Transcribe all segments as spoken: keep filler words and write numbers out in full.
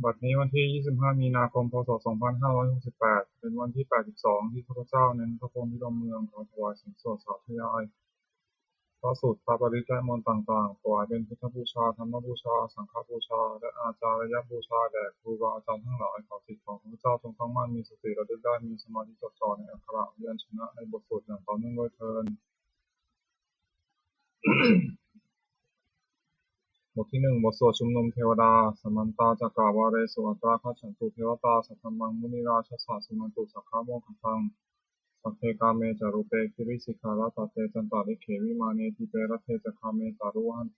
บัดนี้วันที่ ยี่สิบห้า มีนาคม พ.ศ. สองพันห้าร้อยหกสิบแปด เป็นวันที่ แปดสิบสอง ที่ข้าพเจ้า เณรพงษ์ พิรมเมือง ขอถวายเสียงสวดสาธยายพระสูตร พระปริตร และมนต์ต่างๆ ถวายเป็นพุทธบูชา ธรรมบูชา สังฆบูชา และอาจาริยบูชาแด่ครูบาอาจารย์ทั้งหลาย ขอจิตของข้าพเจ้าจงตั้งมั่น มีสติระลึกได้ มีสมาธิจดจ่อในอักขระพยัญชนะในบทสวดอย่างต่อเนื่องด้วยเทอญ บทที่หนึ่ง บทสวดชุมนุมเทวดา Samantā cakkavāḷesu atrāgacchantu devatā, saddhammaṃ munirājassa suṇantu saggamokkhadaṃ. Sagge kāme ca rūpe girisikharataṭe cantalikkhe vimāne, dīpe raṭṭhe ca gāme taruvan-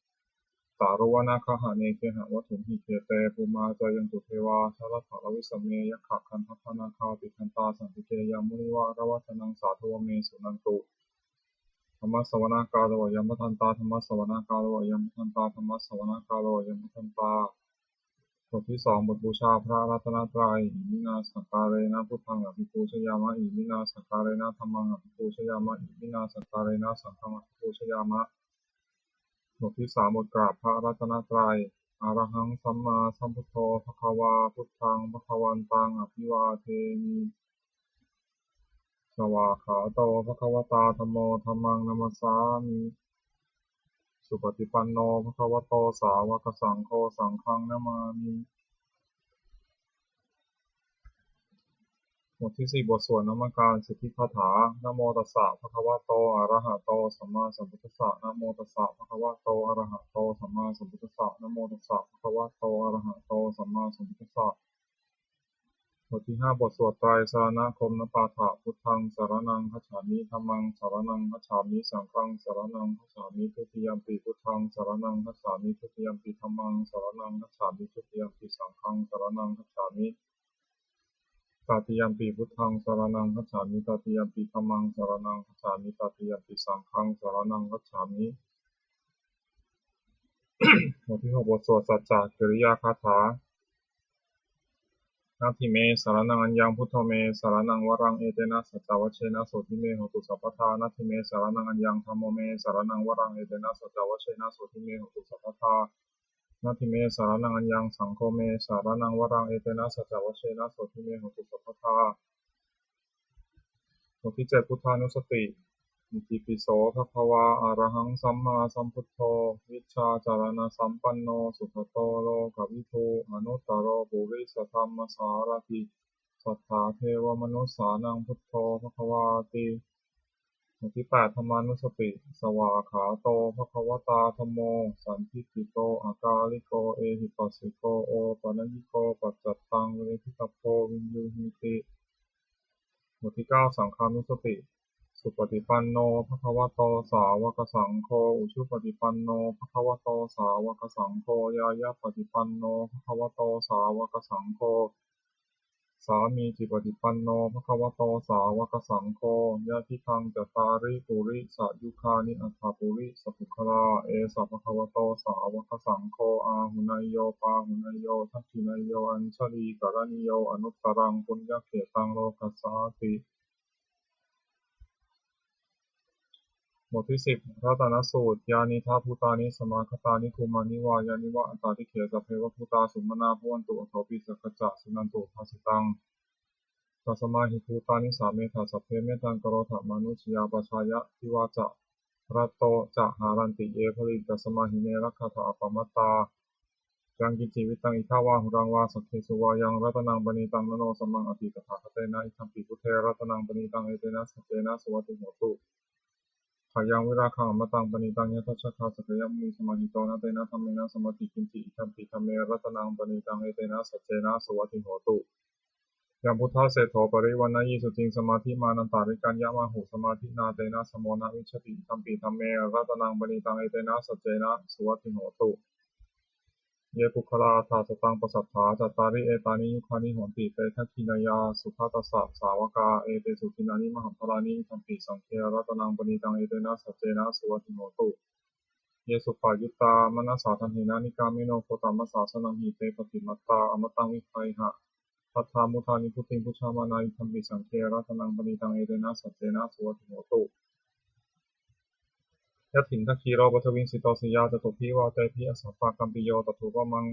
taruvanagahane gehavatthumhi khette, bhummā cāyantu devā jalathalavisame yakkhagandhabbanāgā, tiṭṭhantā santike yaṃ munivaravacanaṃ sādhavo me suṇantu. Dhammassavanakālo ayam bhadantā. Dhammassavanakālo ayam bhadantā. Dhammassavanakālo ayam bhadantā. บทที่สอง บทบูชาพระรัตนตรัย Iminā sakkārena buddhaṃ abhipūjayāma. Iminā sakkārena dhammaṃ abhipūjayāma. Iminā sakkārena saṅghaṃ abhipūjayāma. บทที่สาม บทกราบพระรัตนตรัย Arahaṃ sammāsambuddho bhagavā. Buddhaṃ bhagavantaṃ abhivādemi. Svākkhāto bhagavatā dhammo. Dhammaṃ namassāmi. Supaṭipanno bhagavato sāvakasaṅgho. Saṅghaṃ namāmi. บทที่สี่ บทสวดนมการสิทธิคาถา Namo tassa bhagavato arahato sammāsambuddhassa. Namo tassa bhagavato arahato sammāsambuddhassa. Namo tassa bhagavato arahato sammāsambuddhassa. บทที่ห้า บทสวดไตรสรณคมนปาฐะ Buddhaṃ saraṇaṃ gacchāmi. Dhammaṃ saraṇaṃ gacchāmi. Saṅghaṃ saraṇaṃ gacchāmi. Dutiyampi buddhaṃ saraṇaṃ gacchāmi. Dutiyampi dhammaṃ saraṇaṃ gacchāmi. Dutiyampi saṅghaṃ saraṇaṃ gacchāmi. Tatiyampi buddhaṃ saraṇaṃ gacchāmi. Tatiyampi dhammaṃ saraṇaṃ gacchāmi. Tatiyampi saṅghaṃ saraṇaṃ gacchāmi. บทที่หก บทสวดสัจจกิริยาคาถา Natthi me saraṇaṃ aññaṃ, buddho me saraṇaṃ varaṃ, etena saccavajjena sotthi me hotu sabbadā. Natthi me saraṇaṃ aññaṃ, dhammo me saraṇaṃ varaṃ, etena saccavajjena sotthi me hotu sabbadā. Natthi me saraṇaṃ aññaṃ, saṅgho me saraṇaṃ varaṃ, etena saccavajjena sotthi me hotu sabbadā. บทที่เจ็ด พุทธานุสติ Itipi so bhagavā arahaṃ sammāsambuddho vijjācaraṇasampanno sugato lokavidū anuttaro purisadammasārathi satthā devamanussānaṃ buddho bhagavāti. บทที่แปด ธรรมานุสติ Svākkhāto bhagavatā dhammo sandiṭṭhiko akāliko ehipassiko opanayiko paccattaṃ veditabbo viññūhīti. บทที่เก้า สังฆานุสติ Supaṭipanno bhagavato sāvakasaṅgho, ujupaṭipanno bhagavato sāvakasaṅgho, ñāyapaṭipanno bhagavato sāvakasaṅgho, sāmīcipaṭipanno bhagavato sāvakasaṅgho, yadidaṃ cattāri purisayugāni aṭṭha purisapuggalā, esa bhagavato sāvakasaṅgho, āhuneyyo pāhuneyyo dakkhiṇeyyo añjalikaraṇīyo anuttaraṃ puññakkhettaṃ lokassāti. บทที่สิบ รัตนสูตร Yānīdha bhūtāni samāgatāni bhummāni vā yāni va antalikkhe, sabbeva bhūtā sumanā bhavantu athopi sakkacca suṇantu bhāsitaṃ. Tasmā hi bhūtā nisāmetha sabbe mettaṃ karotha mānusiyā pajāya, divā ca ratto ca haranti ye baliṃ tasmā hi ne rakkhatha appamattā. Yaṅkiñci vittaṃ idha vā huraṃ vā saggesu vā yaṃ ratanaṃ paṇītaṃ na no samaṃ atthi tathāgatena, idampi buddhe ratanaṃ paṇītaṃ etena saccena suvatthi hotu. Khayaṃ virāgaṃ amataṃ paṇītaṃ yadajjhagā sakyamunī samāhito, na tena dhammena samatthi kiñci, idampi dhamme ratanaṃ paṇītaṃ etena saccena suvatthi hotu. Yambuddhaseṭṭho parivaṇṇayī suciṃ samādhimānantarikaññamāhu, samādhinā tena samo na vijjati, idampi dhamme ratanaṃ paṇītaṃ etena saccena suvatthi hotu. Ye puggalā aṭṭha sataṃ pasatthā cattāri etāni yugāni honti, te dakkhiṇeyyā sugatassa sāvakā, etesu dinnāni mahapphalāni, idampi saṅghe ratanaṃ paṇītaṃ etena saccena suvatthi hotu. Ye suppayuttā manasā daḷhena nikkāmino gotamasāsanamhi, te pattipattā amataṃ vigayha laddhā mudhā nibbutiṃ bhuñjamānā, idampi saṅghe ratanaṃ paṇītaṃ etena saccena suvatthi hotu. Yathindakhīlo paṭhaviṃ sito siyā catubbhi vātebhi asampakampiyo, tathūpamaṃ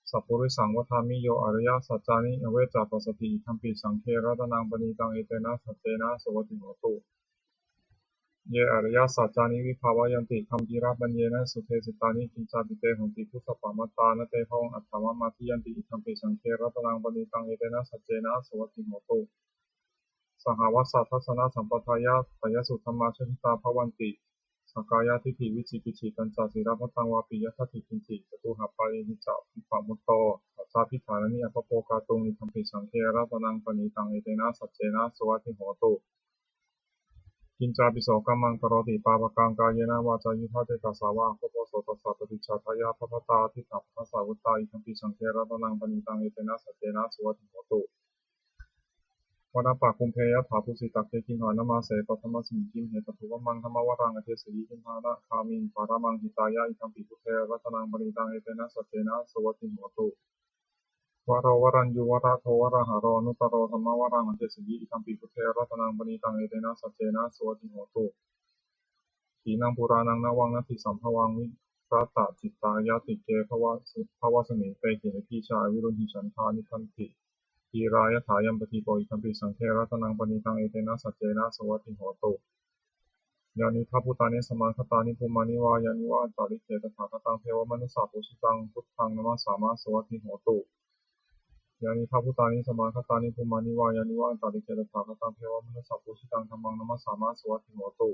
Sappurisaṃ vadāmi yo ariyasaccāni avecca passati, idampi saṅghe ratanaṃ paṇītaṃ, etena saccena suvatthi hotu. Ye ariyasaccāni vibhāvayanti gambhīrapaññena sudesitāni, kiñcāpi te honti phussappamatā, na te bhavaṃ aṭṭhamamādiyanti, idampi saṅghe ratanaṃ paṇītaṃ, etena saccena suvatthi hotu. Sahāvassa dassanasampadāya, tayassu dhammā jahitā bhavanti. Sakkāyadiṭṭhi vicikicchitañca, sīlabbataṃ vāpi yadatthi kiñci, catūhapāyehi ca vippamutto, saccābhidhānāni abhabbo kātuṃ, idampi saṅghe ratanaṃ paṇītaṃ, etena saccena suvatthi hotu. Kiñcāpi so kammaṃ karoti pāpakaṃ, kāyena vācāyuda cetasā vā, abhabbo so tassa paṭicchādāya, pahātabbaṃ tassa vuttā, idampi saṅghe ratanaṃ paṇītaṃ, etena saccena suvatthi hotu. Vanappagumbe yathā phussitagge, gimhānamāse paṭhamasmiṃ gimhe, tathūpamaṃ dhammavaraṃ adesayi, gimhānagāmiṃ paramaṃ hitāya, idampi buddhe ratanaṃ paṇītaṃ, etena saccena suvatthi hotu. Varo varaññū varado varāharo, anuttaro dhammavaraṃ adesayi, idampi buddhe ratanaṃ paṇītaṃ, etena saccena suvatthi hotu. Khīṇaṃ purāṇaṃ navaṃ natthi sambhavaṃ, virattacittāyatike bhavasmiṃ, te khemati ca aviruḷhichandā, nibbindati dhīrā yathāyampadīpo, idampi saṅghe ratanaṃ paṇītaṃ, etena saccena suvatthi hotu. Yānīdha bhūtāni samāgatāni, bhummāni vā yāni va antalikkhe, tathāgataṃ devamanussapūjitaṃ, buddhaṃ namassāma suvatthi hotu. Yānīdha bhūtāni samāgatāni, bhummāni vā yāni va antalikkhe, tathāgataṃ devamanussapūjitaṃ, dhammaṃ namassāma suvatthi hotu.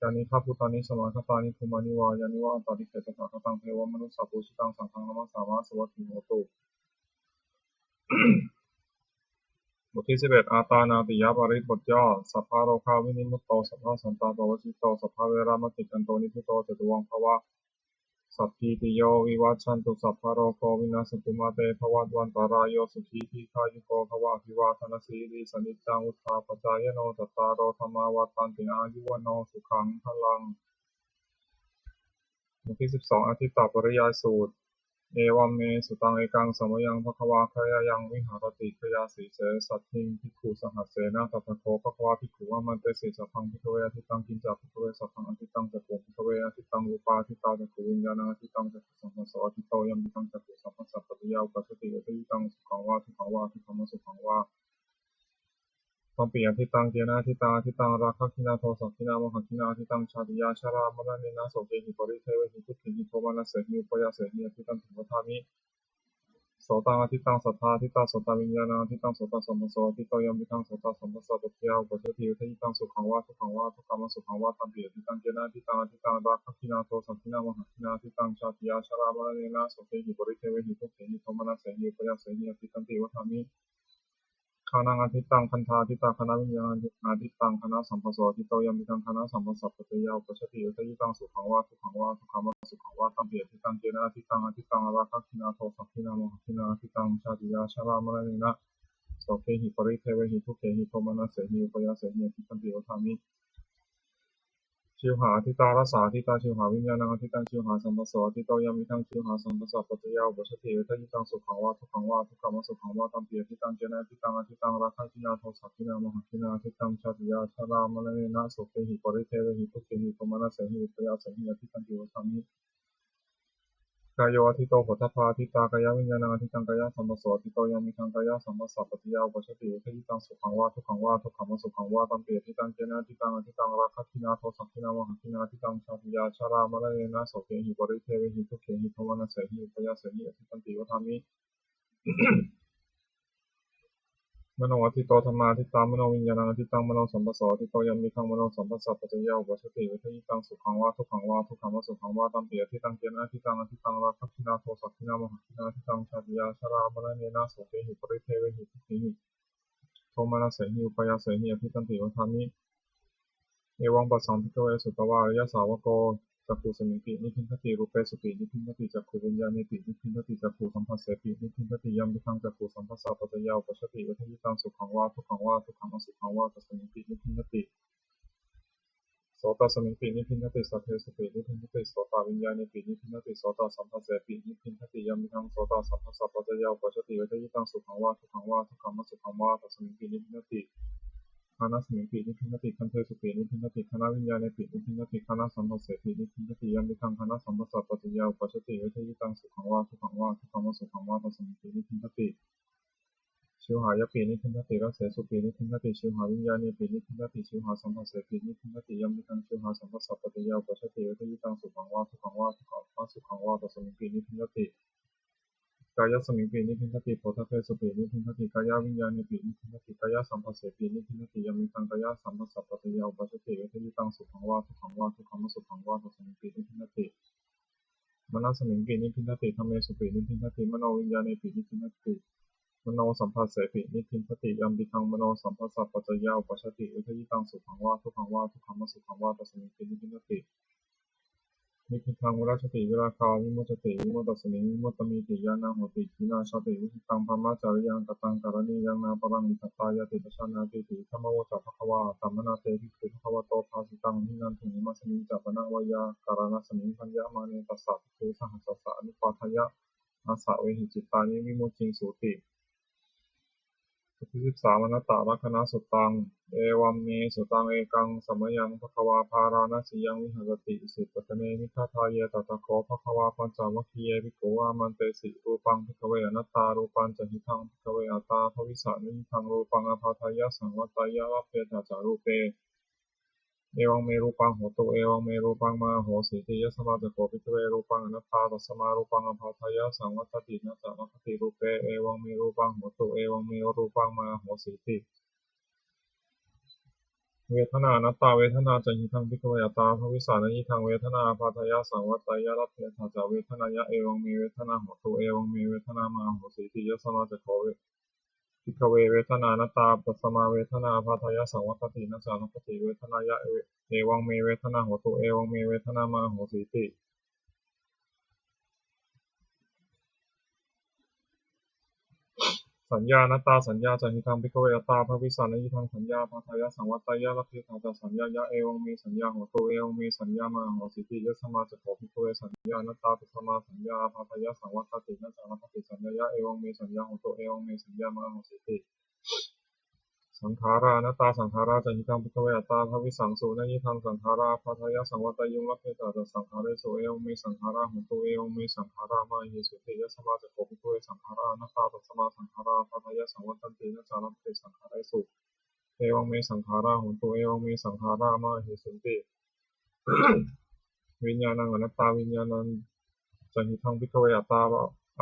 Yānīdha bhūtāni samāgatāni, bhummāni vā yāni va antalikkhe, tathāgataṃ devamanussapūjitaṃ, saṅghaṃ namassāma suvatthi hotu. บทที่ สิบเอ็ด อาตานาติยปริตร บทย่อ Sabbarogavinimmutto, sabbasantāpavajjito, sabbaveramatikkanto, nibbuto ca tuvaṃ bhava. Sabbītiyo vivajjantu, sabbarogo vinassatu, mā te bhavatvantarāyo, sukhī dīghāyuko bhava. Abhivādanasīlissa niccaṃ vuḍḍhāpacāyino, cattāro dhammā vaḍḍhanti, āyu vaṇṇo sukhaṃ balaṃ. บทที่ สิบสอง อาทิตตปริยายสูตร Evaṃ me sutaṃ. Ekaṃ samayaṃ bhagavā gayāyaṃ viharati gayāsīse saddhiṃ bhikkhusahassena. Tatra kho bhagavā bhikkhū āmantesi: Sabbaṃ bhikkhave ādittaṃ. Kiñca bhikkhave sabbaṃ ādittaṃ? Cakkhuṃ bhikkhave ādittaṃ, rūpā ādittā, cakkhuviññāṇaṃ ādittaṃ, cakkhusamphasso āditto, yampidhaṃ cakkhusamphassapaccayā uppajjati vedayitaṃ sukhaṃ vā dukkhaṃ vā adukkhamasukhaṃ vā, tampi ādittaṃ. Yena ādittaṃ ādittaṃ rāgagginā dosagginā mohagginā, ādittaṃ jātiyā jarāmaraṇena sokehi paridevehi dukkhehi domanassehi upāyāsehi ādittanti vadāmi. Sotaṃ ādittaṃ, saddā ādittā, sotaviññāṇaṃ ādittaṃ, sotasamphasso āditto, yampidhaṃ sotasamphassapaccayā uppajjati vedayitaṃ sukhaṃ vā dukkhaṃ vā adukkhamasukhaṃ vā, tampi ādittaṃ. Yena ādittaṃ ādittaṃ rāgagginā dosagginā mohagginā, ādittaṃ jātiyā jarāmaraṇena sokehi paridevehi dukkhehi domanassehi upāyāsehi ādittanti vadāmi. Ghānaṃ ādittaṃ, gandhā ādittā, ghānaviññāṇaṃ ādittaṃ, ghānasamphasso āditto, yampidhaṃ ghānasamphassapaccayā uppajjati vedayitaṃ sukhaṃ vā dukkhaṃ vā adukkhamasukhaṃ vā, tampi ādittaṃ. Yena ādittaṃ ādittaṃ rāgagginā dosagginā mohagginā, ādittaṃ jātiyā jarāmaraṇena sokehi paridevehi dukkhehi domanassehi upāyāsehi ādittanti vadāmi. Jivhā ādittā, rasā ādittā, jivhāviññāṇaṃ ādittaṃ, jivhāsamphasso āditto, yampidhaṃ jivhāsamphassapaccayā uppajjati vedayitaṃ sukhaṃ vā dukkhaṃ vā adukkhamasukhaṃ vā, tampi ādittaṃ. Yena ādittaṃ ādittaṃ rāgagginā dosagginā mohagginā, ādittaṃ jātiyā jarāmaraṇena sokehi paridevehi dukkhehi domanassehi upāyāsehi ādittanti vadāmi. Kāyo āditto, phoṭṭhabbā ādittā, kāyaviññāṇaṃ ādittaṃ, kāyasamphasso āditto, yampidhaṃ kāyasamphassapaccayā uppajjati vedayitaṃ sukhaṃ vā dukkhaṃ vā adukkhamasukhaṃ vā, tampi ādittaṃ. Yena ādittaṃ ādittaṃ rāgagginā dosagginā mohagginā, ādittaṃ jātiyā jarāmaraṇena sokehi paridevehi dukkhehi domanassehi upāyāsehi ādittanti vadāmi. Mano āditto, dhammā ādittā, manoviññāṇaṃ ādittaṃ, manosamphasso āditto, yampidhaṃ manosamphassapaccayā uppajjati vedayitaṃ sukhaṃ vā dukkhaṃ vā adukkhamasukhaṃ vā, tampi ādittaṃ. Yena ādittaṃ ādittaṃ rāgagginā dosagginā mohagginā, ādittaṃ jātiyā jarāmaraṇena sokehi paridevehi dukkhehi domanassehi upāyāsehi ādittanti vadāmi. Evaṃ passaṃ bhikkhave sutavā ariyasāvako cakkhusmiṃpi nibbindati, rūpesupi nibbindati, cakkhuviññāṇepi nibbindati, cakkhusamphassepi nibbindati, yampidhaṃ cakkhusamphassapaccayā uppajjati vedayitaṃ sukhaṃ vā dukkhaṃ vā adukkhamasukhaṃ vā, tasmiṃpi nibbindati. Sotasmiṃpi nibbindati, saddesupi nibbindati, sotaviññāṇepi nibbindati, sotasamphassepi nibbindati, yampidhaṃ sotasamphassapaccayā uppajjati vedayitaṃ sukhaṃ vā dukkhaṃ vā adukkhamasukhaṃ vā, tasmiṃpi nibbindati. ghānasmiṃpi nibbindati, gandhesupi nibbindati, ghānaviññāṇepi nibbindati, ghānasamphassespi nibbindati. Yampidaṃ ghānasamphassapaccayā uppajjati vedayitaṃ sukhaṃ vā dukkhaṃ vā adukkhamasukhaṃ vā, tasmiṃpi nibbindati. Jivhāyapi nibbindati, rasesupi nibbindati, jivhāviññāṇepi nibbindati, jivhāsamphassepi nibbindati. Yampidaṃ jivhāsamphassapaccayā uppajjati vedayitaṃ sukhaṃ vā dukkhaṃ vā adukkhamasukhaṃ vā, tasmiṃpi nibbindati. Kāyasmiṃpi nibbindati, phoṭṭhabbesupi nibbindati, kāyaviññāṇepi nibbindati, kāyasamphassepi nibbindati. Yampidaṃ kāyasamphassapaccayā uppajjati vedayitaṃ sukhaṃ vā dukkhaṃ vā adukkhamasukhaṃ vā, tasmiṃpi nibbindati. Manasmiṃpi nibbindati, dhammesupi nibbindati, manoviññāṇepi nibbindati, manosamphassepi nibbindati. Yampidaṃ manosamphassapaccayā uppajjati vedayitaṃ sukhaṃ vā dukkhaṃ vā adukkhamasukhaṃ vā, tasmiṃpi nibbindati. Nibbindaṃ virajjati, virāgā vimuccati, vimuttasmiṃ vimuttamiti ñāṇaṃ hoti, khinajjati. Vichittaṃ brahmacariyaṃ kataṃ karaṇīyaṃ, nāparaṃ idha tāyāti pajānātīti. Idamavoca bhagavā. Attamanā te bhikkhū bhagavato bhāsitaṃ abhinanduṃ. Imasmiñca pana veyyākaraṇasmiṃ bhaññamāne tassa bhikkhusahassassa anupādāya āsavehi cittāni vimucciṃsūti. บทที่สิบสาม Anattalakkhaṇasuttaṃ. Evaṃ me sutaṃ. Ekaṃ samayaṃ bhagavā bārāṇasiyaṃ viharati isipatane migadāye. Tatra kho bhagavā pañcavaggiye bhikkhū āmantesi: Rūpaṃ bhikkhave anattā. Rūpañca hidaṃ bhikkhave attā bhavissa, na hidaṃ rūpaṃ ābādhāya saṃvatteyya, labbhetha ca rūpe, evaṃ me rūpaṃ hotu, evaṃ me rūpaṃ mā ahosīti. Yasmā ca kho bhikkhave rūpaṃ anattā, tasmā rūpaṃ ābādhāya saṃvattati, na ca labbhati rūpe, evaṃ me rūpaṃ hotu, evaṃ me rūpaṃ mā ahosīti. Vedanā anattā. Vedanā ca hidaṃ bhikkhave attā bhavissa, na hidaṃ vedanā ābādhāya saṃvatteyya, labbhetha ca vedanāya, evaṃ me vedanā hotu, evaṃ me vedanā mā ahosīti. Yasmā ca kho ve- bhikkhave vedanā anattā, tasmā vedanā ābādhāya saṃvattati, na ca labbhati vedanāya, e- evaṃ me vedanā hotu, evaṃ me vedanā mā ahosīti. Saññā anattā. Saññā ca hidaṃ bhikkhave attā bhavissa, na hidaṃ saññā ābādhāya saṃvatteyya, labbhetha ca saññāya, evaṃ me saññā hotu, evaṃ me saññā mā ahosīti. Yasmā ca kho bhikkhave saññā anattā, tasmā saññā ābādhāya saṃvattati, na ca labbhati saññāya, evaṃ me saññā hotu, evaṃ me saññā mā ahosīti. Saṅkhārā anattā. Saṅkhārā ca hidaṃ bhikkhave attā bhavissaṃsu, na hidaṃ saṅkhārā ābādhāya saṃvatteyyuṃ, labbhetha ca saṅkhāresu, evaṃ me saṅkhārā hontu, evaṃ me saṅkhārā mā ahesunti. Yasmā ca kho bhikkhave saṅkhārā anattā, tasmā saṅkhārā ābādhāya saṃvattanti, na ca labbhati saṅkhāresu, evaṃ me saṅkhārā hontu, evaṃ me saṅkhārā mā ahesunti. Viññāṇaṃ anattā. Viññāṇañca hidaṃ bhikkhave attā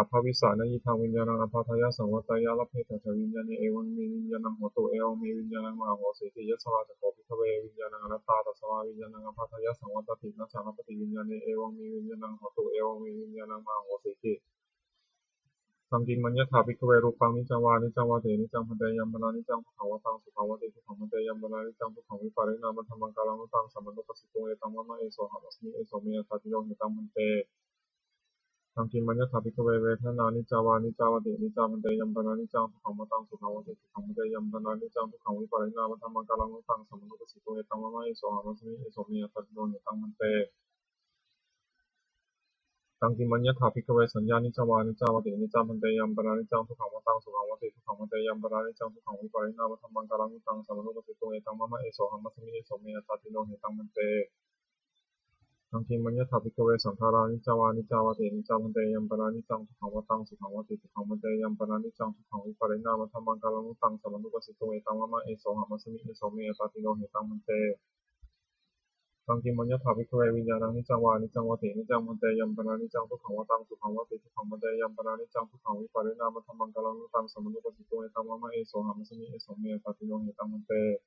abhavissa, na hidaṃ viññāṇaṃ ābādhāya saṃvatteyya, labbhetha ca viññāṇe, evaṃ me viññāṇaṃ hotu, evaṃ me viññāṇaṃ mā ahosīti. Yasmā ca kho bhikkhave viññāṇaṃ anattā, tasmā viññāṇaṃ ābādhāya saṃvattati, na ca labbhati viññāṇe, evaṃ me viññāṇaṃ hotu, evaṃ me viññāṇaṃ mā ahosīti. Taṃ kiṃ maññatha bhikkhave rūpaṃ niccaṃ vā aniccaṃ vāti. Aniccaṃ bhante, yaṃ panāniccaṃ dukkhaṃ vataṃ sukhaṃ vāti. Dukkhaṃ bhante, yaṃ panāniccaṃ dukkhaṃ vipariṇāmadhammaṃ kālaṃ nu taṃ samanupassituṃ. Etaṃ mama esohamasmi, eso me attāti. No hetaṃ bhante. Taṃ kiṃ maññatha bhikkhave vedanā niccā vā aniccā vāti. Aniccaṃ bhante, yaṃ panāniccaṃ dukkhaṃ vataṃ sukhaṃ vāti. Dukkhaṃ bhante, yaṃ panāniccaṃ dukkhaṃ vipariṇāmadhammaṃ kālaṃ nu taṃ samanupassituṃ. Etaṃ mama esohamasmi, eso me attāti. No hetaṃ bhante. Taṃ kiṃ maññatha bhikkhave saññā niccā vā aniccā vāti. Aniccaṃ bhante, yaṃ panāniccaṃ dukkhaṃ vataṃ sukhaṃ vāti. Dukkhaṃ bhante, yaṃ panāniccaṃ dukkhaṃ vipariṇāmadhammaṃ kālaṃ nu taṃ samanupassituṃ. Etaṃ mama esohamasmi, eso me attāti. No hetaṃ bhante. Taṃ kiṃ maññatha bhikkhave saṅkhārā niccā vā aniccā vāti. Aniccaṃ bhante, yaṃ panāniccaṃ dukkhaṃ vataṃ sukhaṃ vāti. Dukkhaṃ bhante, yaṃ panāniccaṃ dukkhaṃ vipariṇāmadhammaṃ kālaṃ nu taṃ samanupassituṃ. Etaṃ mama esohamasmi, eso me attāti. No hetaṃ bhante. Taṃ kiṃ maññatha bhikkhave viññāṇaṃ niccaṃ vā aniccaṃ vāti. Aniccaṃ bhante, yaṃ panāniccaṃ dukkhaṃ vataṃ sukhaṃ vāti. Dukkhaṃ bhante, yaṃ panāniccaṃ dukkhaṃ vipariṇāmadhammaṃ kālaṃ nu taṃ samanupassituṃ. Etaṃ mama esohamasmi, eso me attāti. No hetaṃ bhante.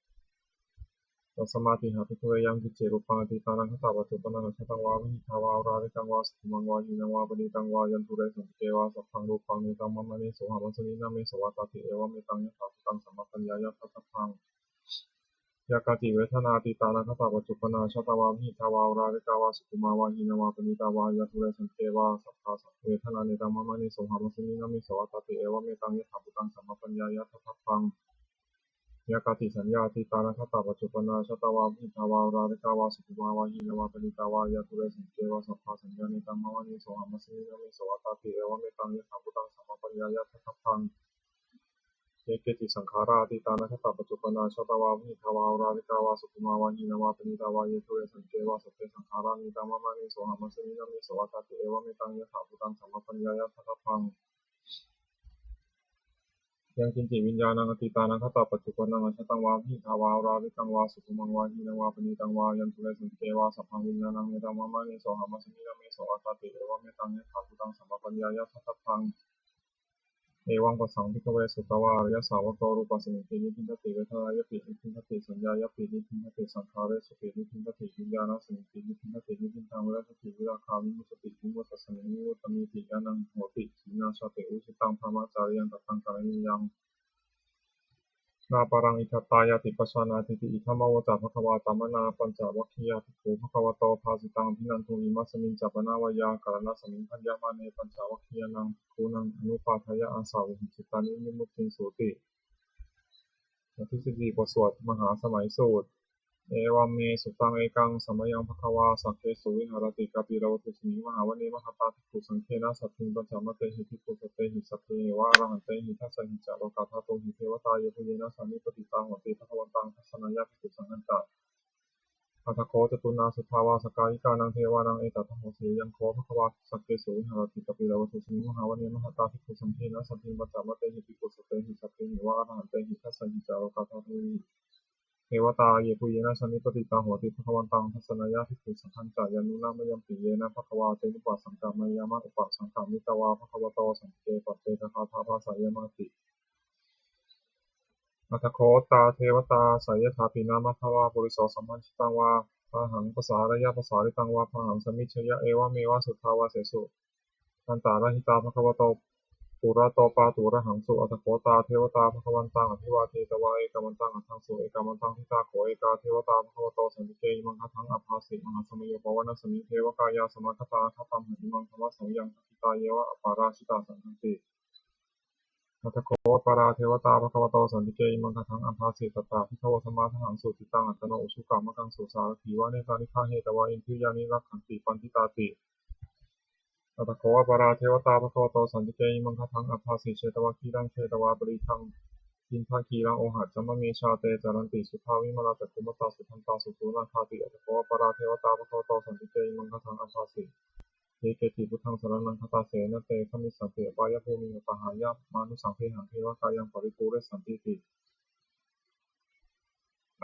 Tasmātiha bhikkhave yaṃ kiñci rūpaṃ atītānāgatapaccuppannaṃ ajjhattaṃ vā bahiddhā vā oḷārikaṃ vā sukhumaṃ vā hīnaṃ vā paṇītaṃ vā yandūre santike vā, sabbaṃ rūpaṃ netaṃ mama, nesohamasmi, na meso attāti. Evaṃ metaṃ yathābhūtaṃ sammappaññāya daṭṭhabbaṃ. Yā kāci vedanā atītānāgatapaccuppanna ajjhattā vā bahiddhā vā oḷārikā vā sukhumā vā hīnā vā paṇītā vā yandūre santike vā, sabbā vedanā netaṃ mama, nesohamasmi, na meso attāti. Evaṃ metaṃ yathābhūtaṃ sammappaññāya daṭṭhabbaṃ. Yā kāci saññā atītānāgatapaccuppanna ajjhattā vā bahiddhā vā oḷārikā vā sukhumā vā hīnā vā paṇītā vā yandūre santike vā, sabbā saññā netaṃ mama, nesohamasmi, na meso attāti. Evaṃ metaṃ yathābhūtaṃ sammappaññāya daṭṭhabbaṃ. Ye keci saṅkhārā atītā anāgatā paccuppannā ajjhattā vā bahiddhā vā oḷārikā vā sukhummā vā hīnā vā paṇītā vā ye dūre santike vā satte saṅkhārā niyamitā vā pahānīyaṃ sohamasmi nāmesu attāti. Evametaṃ yathābhūtaṃ sammappaññāya daṭṭhabbaṃ. Yaṅkiñci viññāṇaṃ atītānāgatapaccuppannaṃ ajjhattaṃ vā bahiddhā vā oḷārikaṃ vā sukhummā vā hīnaṃ vā paṇītaṃ vā yandūre santike vā sabbaṃ viññāṇaṃ niyamitā vā pahānīyaṃ sohamasmi nāmesu attāti. Evametaṃ yathābhūtaṃ sammappaññāya daṭṭhabbaṃ. Evaṃ passaṃ bhikkhave sutavā ariyasāvako rūpasmiṃpi nibbindati vedanāyapi nibbindati saññāyapi nibbindati saṅkhāresupi nibbindati viññāṇasmiṃpi nibbindati nibbindaṃ virajjati virāgā vimuccati vimuttasmiṃ vimuttamiti ñāṇaṃ hoti. Khīṇā jāti, vusitaṃ brahmacariyaṃ kataṃ karaṇīyaṃ, nāparaṃ itthattāyāti pajānātīti. Idamavoca bhagavā. Attamanā pañcavaggiyā bhikkhū bhagavato bhāsitaṃ abhinanduṃ. Imasmiñca pana veyyākaraṇasmiṃ bhaññamāne pañcavaggiyānaṃ bhikkhūnaṃ anupādāya āsavehī cittāni vimuttiṃsūti. Botที่สิบสี่ บทสวดมหาสมัยสูตร Evaṃ me sutaṃ. Ekaṃ samayaṃ bhagavā sakkesu viharati kapilavatthusmiṃ mahāvane mahatā bhikkhusaṅghena saddhiṃ pañcamattehi bhikkhusatehi sabbeheva arahantehi. Dasahi ca lokadhātūhi devatā yebhuyyena sannipatitā honti bhagavantaṃ dassanāya bhikkhusaṅghañca. Atha kho catunnaṃ suddhāvāsakāyikānaṃ devānaṃ etadahosi: Ayaṃ kho bhagavā sakkesu viharati kapilavatthusmiṃ mahāvane mahatā bhikkhusaṅghena saddhiṃ pañcamattehi bhikkhusatehi sabbeheva arahantehi. Dasahi ca lokadhātūhi devatā yebhuyyena sannipatitā honti bhagavantaṃ dassanāya bhikkhusaṅghañca. Yannūna mayampi yena bhagavā tenupasaṅkameyyāma upasaṅkamitvā bhagavato santike paccekagāthā bhāseyyāmāti. Atha kho tā devatā seyyathāpi nāma balavā puriso sammiñjitaṃ vā bāhaṃ pasāreyya, pasāritaṃ vā bāhaṃ sammiñjeyya, evameva suddhāvāsesu antarahitā bhagavato purato pāturahaṃsu. Atha kho tā devatā bhagavantaṃ abhivādetvā ekamantaṃ aṭṭhaṃsu. Ekamantaṃ ṭhitā kho ekā devatā bhagavato santike imaṃ gāthaṃ abhāsi: Mahāsamayo pavanasmiṃ, devakāyā samāgatā; āgatamha imaṃ dhammasamayaṃ, dakkhitāyeva aparājitasaṅghanti. Atha kho aparā devatā bhagavato santike imaṃ gāthaṃ abhāsi: Tatra bhikkhavo samādahaṃsu, cittaṃ attano ujukamakaṃsu; sārathīva nettāni gahetvā, indriyāni rakkhanti paṇḍitāti. Atha kho aparā devatā bhagavato santike imaṃ gāthaṃ abhāsi: Chetvā khīlaṃ chetvā palighaṃ, indakhīlaṃ ohaccamanejā; te caranti suddhā vimalā, cakkhumatā sudantā susunāgāti. Atha kho aparā devatā bhagavato santike imaṃ gāthaṃ abhāsi: Ye keci buddhaṃ saraṇaṃ gatāse, na te gamissanti apāyabhūmiṃ; attaṃ hāya mānusaṃ dehaṃ, devakāyaṃ paripūressantīti.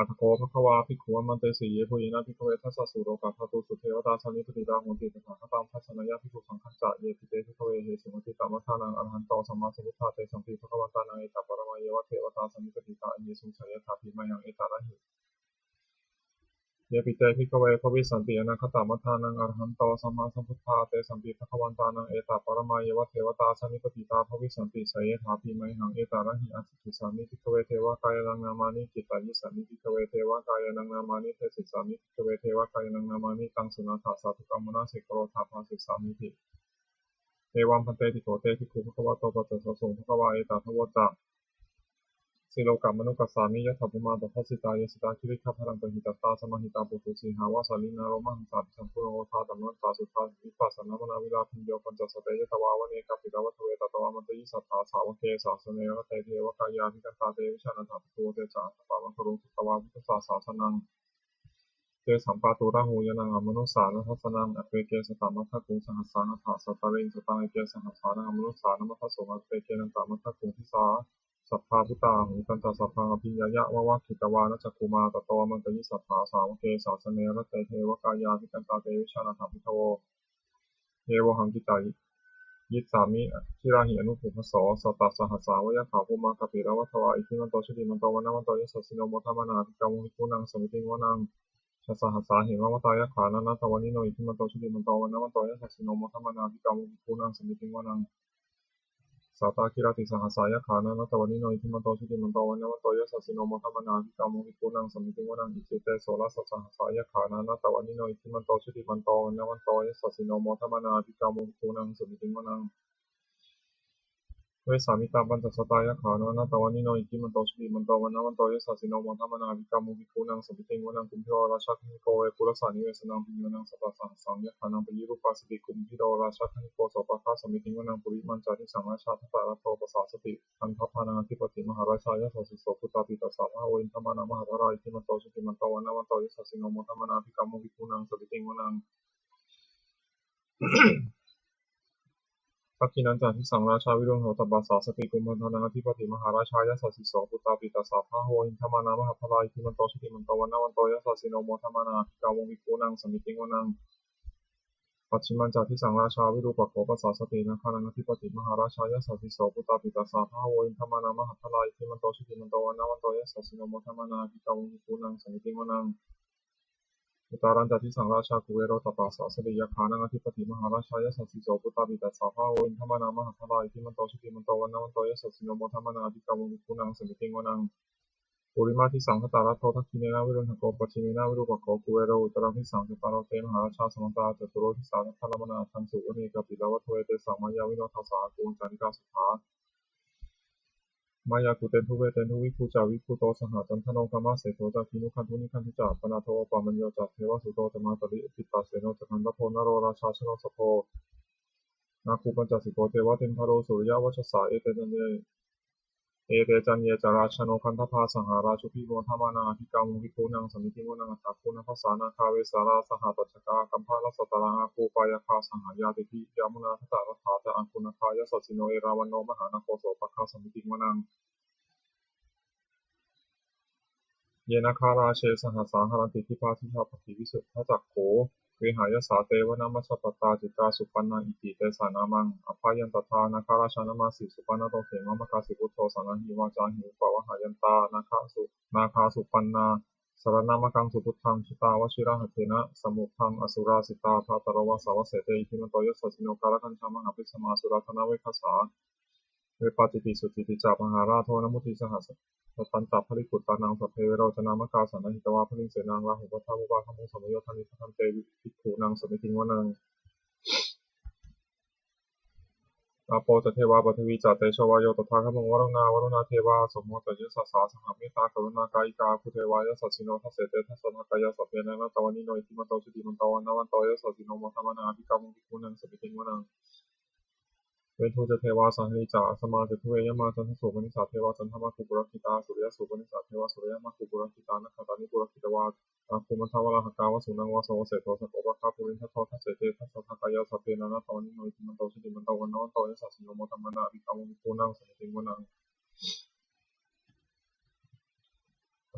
Atha kho bhagavā bhikkhū āmantesi: Yebhuyyena bhikkhave dasasu lokadhātūsu devatā sannipatitā honti tathāgataṃ dassanāya bhikkhusaṅghañca. Yepi te bhikkhave ahesuṃ atītamaddhānaṃ arahanto sammāsambuddhā, tesampi bhagavantānaṃ etaparamāyeva devatā sannipatitā ahesuṃ, seyyathāpi mayhaṃ etarahi. Yepi te bhikkhave bhavissanti anāgatamaddhānaṃ arahanto sammāsambuddhā, tesampi bhagavantānaṃ etaparamāyeva devatā sannipatitā bhavissanti, seyyathāpi mayhaṃ etarahi. Ācikkhissāmi bhikkhave devakāyānaṃ nāmāni, kittayissāmi bhikkhave devakāyānaṃ nāmāni, desissāmi bhikkhave devakāyānaṃ nāmāni. Taṃ suṇātha sādhukaṃ manasikarotha bhāsissāmīti. Evaṃ bhanteti kho te bhikkhū bhagavato paccassosuṃ. Bhagavā etadavoca: Silokamanukassāmi, yattha bhummā tadassitā; ye sitā girigabbharaṃ, pahitattā samāhitā. Puthū sīhāva sallīnā, lomahaṃsābhisambhuno; odātamanasā suddhā, vippasannamanāvilā. Bhiyyo pañcasate ñatvā, vane kāpilavatthave; tato āmantayi satthā, sāvake sāsane rate. Devakāyā abhikkantā, te vijānātha bhikkhavo; te ca ātappamakaruṃ, sutvā buddhassa sāsanaṃ. Tesampāturahu ñāṇaṃ, amanussāna dassanaṃ; appeke satamaddakkhuṃ, sahassaṃ atha sattariṃ. Sataṃ eke sahassānaṃ, amanussānamaddasuṃ; appekenantamaddakkhuṃ, disā sabbā phuṭā ahuṃ. Tañca sabbaṃ abhiññāya, vavakkhitvāna cakkhumā; tato āmantayi satthā, sāvake sāsane rate. Devakāyā abhikkantā, te vijānātha bhikkhavo; ye vohaṃ kittayissāmi, girāhi anupubbaso. Sattasahassā va yakkhā, bhummā kāpilavatthavā; iddhimanto jutimanto, vaṇṇavanto yasassino; modamānā abhikkāmuṃ, bhikkhūnaṃ samitiṃ vanaṃ. Chasahassā hemavatā, yakkhā nānattavaṇṇino; iddhimanto jutimanto, vaṇṇavanto yasassino; modamānā abhikkāmuṃ, bhikkhūnaṃ samitiṃ vanaṃ. Sātāgirā tisahassā, yakkhā nānattavaṇṇino; iddhimanto jutimanto, vaṇṇavanto yasassino; modamānā abhikkāmuṃ, bhikkhūnaṃ samitiṃ vanaṃ. Icchitā soḷasasahassā, yakkhā nānattavaṇṇino; iddhimanto jutimanto, vaṇṇavanto yasassino; modamānā abhikkāmuṃ, bhikkhūnaṃ samitiṃ vanaṃ. vessāmi taṃ pañcasatā yakkhā nānattavaṇṇino iddhimanto jutimanto vaṇṇavanto yasassino modamānā abhikkāmuṃ bhikkhūnaṃ samitiṃ vanaṃ. Kumbhīro rājagahiko vepullassa nivesanaṃ bhiyyo naṃ satasahassaṃ yakkhānaṃ payirupāsati. Kumbhīro rājagahiko sopāga samitiṃ vanaṃ. Purimañca disaṃ rājā dhataraṭṭho pasāsati gandhabbānaṃ ādhipati mahārājā yasassi so. Puttāpi tassa bahavo indamānā mahabbalā iddhimanto jutimanto vaṇṇavanto yasassino modamānā abhikkāmuṃ bhikkhūnaṃ samitiṃ vanaṃ. Dakkhiṇañca disaṃ rājā virūḷho tappasāsati kumbhaṇḍānaṃ ādhipati mahārājā yasassi so. Puttāpi tassa bahavo indamānā mahabbalā iddhimanto jutimanto vaṇṇavanto yasassino modamānā abhikkāmuṃ bhikkhūnaṃ samitiṃ vanaṃ. Pacchimañca disaṃ rājā virūpakkho pasāsati nāgānaṃ ādhipati mahārājā yasassi so. Puttāpi tassa bahavo indamānā mahabbalā iddhimanto jutimanto vaṇṇavanto yasassino modamānā abhikkāmuṃ bhikkhūnaṃ samitiṃ vanaṃ. Uttarañca disaṃ rājā kuvero tappasāsati yakkhānaṃ ādhipati mahārājā yasassi so. Puttāpi tassa bahavo indamānā mahabbalā iddhimanto jutimanto vaṇṇavanto yasassino modamānā abhikkāmuṃ bhikkhūnaṃ samitiṃ vanaṃ. Purimaṃ disaṃ dhataraṭṭho dakkhiṇena virūḷhako pacchimena virūpakkho kuvero uttaraṃ disaṃ. Cattāro te mahārājā samantā caturo disā daddallamānā aṭṭhaṃsu vane kāpilavatthave. Tesaṃ māyāvino dāsā āgū vañcanikā saṭhā māyā kuṭeṇḍu veṭeṇḍu viṭū ca viṭuṭo saha candano kāmaseṭṭho ca kinnughaṇḍu nighaṇḍu ca panādo opamañño ca devasūto ca mātali cittaseno ca gandhabbo naḷorājā janosabho āgū pañcasikho ceva timbarū suriyavacchasā. Ete caññe ete caññe ca rājāno gandhabbā saha rājubhi modamānā abhikkāmuṃ bhikkhūnaṃ samitiṃ vanaṃ. Athāgū nābhasā nāgā vesālā sahatacchakā kambalassatarā āgū pāyāgā saha ñātibhi. Yāmunā dhataraṭṭhā ca āgū nāgā yasassino erāvaṇo mahānāgo sopāga samitiṃ vanaṃ. Ye nāgarāje sahasā haranti dibbā dijā pakkhi visuddhacakkhū vehāyasā te vanamajjhapattā citrā supaṇṇā iti tesa nāmaṃ. Abhayantadā nāgarājānamāsi supaṇṇato khemamakāsi buddho saṇhāhi vācāhi upavhayantā nāgā su nāgā supaṇṇā saraṇamakaṃsu buddhaṃ jitā vajirahatthena samuddaṃ asurā sitā. Bhātaro vāsavassete iddhimanto yasassino kālakañjā mahābhismā asurā dānaveghasā vepacitti sucitti ca pahārādo namucī saha. Satañca baliputtānaṃ sabbe verocanāmakā sannayhitvā baliṃ senaṃ rāhubhaddamupāgamuṃ samayodāni bhaddante bhikkhūnaṃ samitiṃ vanaṃ. Āpo ca devā paṭhavī ca tejo vāyo tadāgamuṃ varuṇā vāruṇā devā asomo ca yasasā saha mettākaruṇākāyikā āgū devā yasassino dasete dasadhā kāyā sabbe nānattavaṇṇino iddhimanto jutimanto vaṇṇavanto yasassino modamānā abhikkāmuṃ bhikkhūnaṃ samitiṃ vanaṃ. Veṇḍū ca devā sahalī ca asamā ca duve yamā candassūpanisā devā candamāgū purakkhitā suriyassūpanisā devā suriyamāgū purakkhitā nakkhattāni purakkhitvā āgū mandavalāhakā vasūnaṃ vāsavo seṭṭho sakkopāga purindado dasete dasadhā kāyā sabbe nānattavaṇṇino iddhimanto jutimanto vaṇṇavanto yasassino modamānā abhikkāmuṃ bhikkhūnaṃ samitiṃ vanaṃ.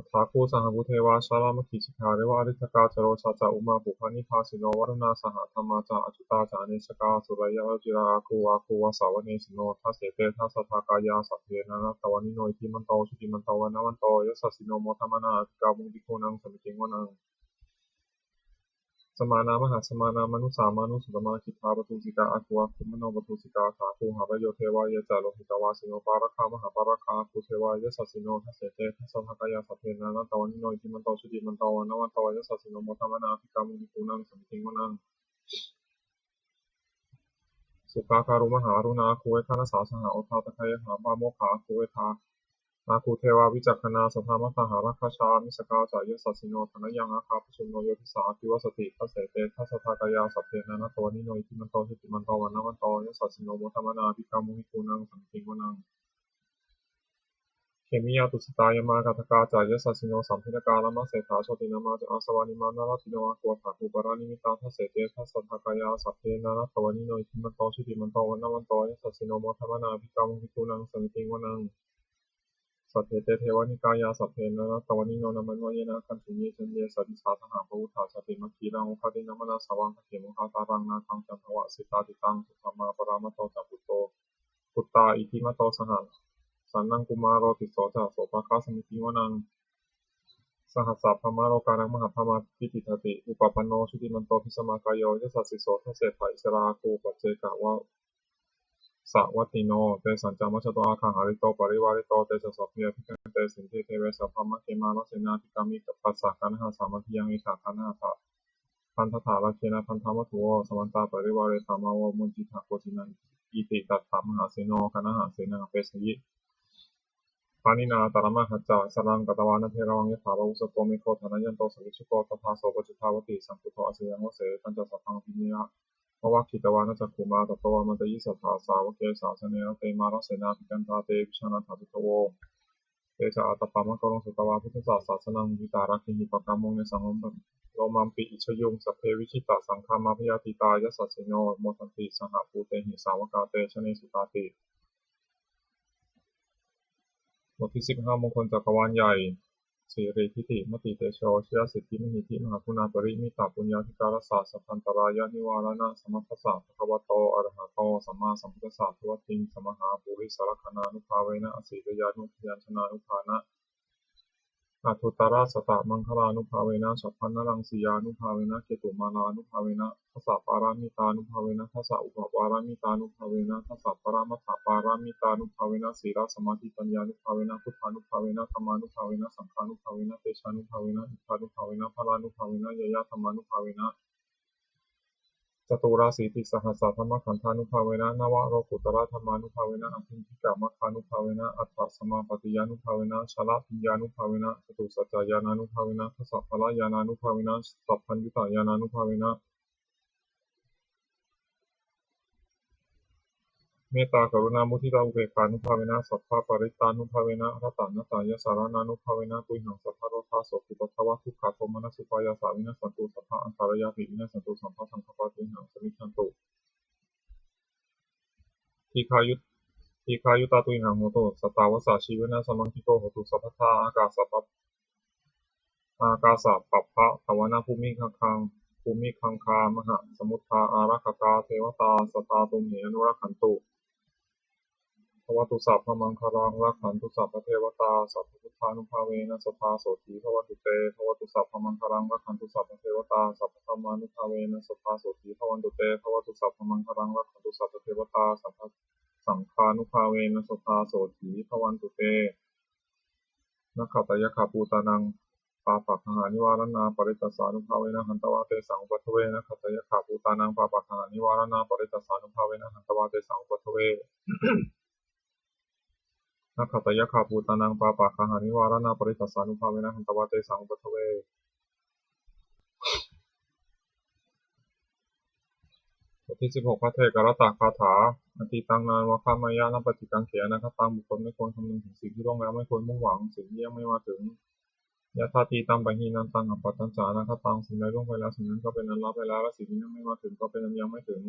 Athāgū sahabhū devā jalamaggisikhāriva ariṭṭhakā ca rojā ca ummāpupphanibhāsino varuṇā sahadhammā ca accutā ca anejakā sūleyyarucirā āgū āgū vāsavanesino dasete dasadhā kāyā sabbe nānattavaṇṇino iddhimanto jutimanto vaṇṇavanto yasassino modamānā abhikkāmuṃ bhikkhūnaṃ samitiṃ vanaṃ. Samānā mahāsamānā mānusā mānusuttamā khiḍḍāpadosikā āgū āgū manopadosikā. Athāgū harayo devā ye ca lohitavāsino pāragā mahāpāragā āgū devā yasassino dasete dasadhā kāyā sabbe nānattavaṇṇino iddhimanto jutimanto vaṇṇavanto yasassino modamānā abhikkāmuṃ bhikkhūnaṃ samitiṃ vanaṃ. Sukkā karumhā aruṇā āgū veghanasā saha odātagayhā pāmokkhā āgū vegha āgū devā vicakkhaṇā sadāmattā hāragajā missakā ca yasassino thanayaṃ āga pajjunno yo disā abhivassati dasete dasadhā kāyā sabbe nānattavaṇṇino iddhimanto jutimanto vaṇṇavanto yasassino modamānā abhikkāmuṃ bhikkhūnaṃ samitiṃ vanaṃ. Khemiyā tusitā yāmā kaṭṭhakā ca yasassino lambitakā lāmaseṭṭhā jotināmā ca āsavā nimmānaratino āgū athāgū paranimmitā dasete dasadhā kāyā sabbe nānattavaṇṇino iddhimanto jutimanto vaṇṇavanto yasassino modamānā abhikkāmuṃ bhikkhūnaṃ samitiṃ vanaṃ. Saṭṭhete devanikāyā sabbe nānattavaṇṇino nāmanvayena āgañchuṃ ye caññe sadisā saha pavutthajātimakkhilaṃ oghatiṇṇamanāsavaṃ dakkhemoghataraṃ nāgaṃ candaṃva asitātitaṃ. Sudammā paramatto ca putto puttā iddhimato saha sanaṅkumāro tisso ca sopāga samitiṃ vanaṃ. Sahassabrahmalokānaṃ mahābrahmābhitiṭṭhati upapanno jutimanto bhismākāyo yasassi so. Dasettha issarā āgū paccekavasavattino tesañca majjhato āga hārito parivārito. Te ca sabbe abhikkante sinde deve sabrahmakhemā rāsena abhikkāmi passa kaṇhassa mandiyaṃ. Etha gaṇhatha bandhatha rāgena bandhamatthu vo samantā parivāretha mā vo muñcittha koci naṃ. Iti tattha mahāseno kaṇhasenaṃ apesayi. Pāṇinā talamāhacca saraṃ katvāna bheravaṃ. Yathā pāvussako megho thanayanto savijjuko, tadā so paccudāvatti saṅkuddho asayaṃvase. Tañca sabbaṃ abhiññāya vavakkhitvāna cakkhumā, tato āmantayi satthā sāvake sāsane rate. Mārasenā abhikkantā te vijānātha bhikkhavo, te ca ātappamakaruṃ sutvā buddhassa sāsanaṃ. Vītarāgehi pakkāmuṃ nesaṃ lomampi iñjayuṃ. Sabbe vijitasaṅgāmā bhayātītā yasassino, modanti saha bhūtehi sāvakā te janesutāti. บทที่สิบห้า มงคลจักรวาลใหญ่ Siridhitimatitejo jayasiddhi mahiddhi mahaguṇāparimitapuññādhikārassa sabbantarāyanivāraṇasamatthassa bhagavato arahato sammāsambuddhassa dvattiṃsamahāpurisalakkhaṇānubhāvena asītyānubyañjanānubhāvena aṭṭhuttarasatamaṅgalānubhāvena chabbaṇṇaraṃsiyānubhāvena ketumālānubhāvena dasapāramitānubhāvena dasaupaparamitānubhāvena dasaparamatthapāramitānubhāvena sīlasamādhipaññānubhāvena buddhānubhāvena dhammānubhāvena saṅghānubhāvena tejānubhāvena iddhānubhāvena balānubhāvena ñeyyadhammānubhāvena caturāsītisahassadhammakkhandhānubhāvena navalokuttaradhammānubhāvena aṭṭhaṅgikamaggānubhāvena aṭṭhasamāpattiyānubhāvena chaḷabhiññānubhāvena catusaccañāṇānubhāvena dasabalañāṇānubhāvena sabbaññutañāṇānubhāvena mettākaruṇāmuditāupekkhānubhāvena sabbaparittānubhāvena ratanattayasaraṇānubhāvena tuyhaṃ sabbarogasokupaddavadukkhadomanassupāyāsā vinassantu sabbaantarāyāpi vinassantu sabbasaṅkappā tuyhaṃ samijjhantu dīghāyut- dīghāyutā tuyhaṃ hotu satavassajīvena samaṅgiko hotu sabbadā. Ākāsapabbatavanabhūmigaṅgāmahāsamuddā ārakkhakā devatā sadā tumhe anurakkhantu. Bhavatu sabbamaṅgalaṃ rakkhantu sabbadevatā sabbabuddhānubhāvena sadā sotthī bhavantu te. Bhavatu sabbamaṅgalaṃ rakkhantu sabbadevatā sabbadhammānubhāvena sadā sotthī bhavantu te. Bhavatu sabbamaṅgalaṃ rakkhantu sabbadevatā sabbasaṅghānubhāvena sadā sotthī bhavantu te. Nakkhattayakkhabhūtānaṃ pāpaggahanivāraṇā parittassānubhāvena hantvā tesaṃ upaddave. Nakkhattayakkhabhūtānaṃ pāpaggahanivāraṇā parittassānubhāvena hantvā tesaṃ upaddave. Nakkhattayakkhabhūtānaṃ pāpaggahanivāraṇā parittassānubhāvena hantvā tesaṃ upaddave. บทที่สิบหก ภัทเทกรัตตคาถา Atītaṃ nānvāgameyya nappaṭikaṅkhe anāgataṃ. บุคคลไม่ควรคำนึงถึงสิ่งที่ล่วงแล้ว ไม่ควรมุ่งหวังสิ่งที่ยังไม่มาถึง Yadatītampahīnantaṃ appattañca anāgataṃ. สิ่งใดล่วงไปแล้ว สิ่งนั้นก็เป็นอันละไปแล้ว และสิ่งที่ยังไม่มาถึงก็เป็นอันยังไม่ถึง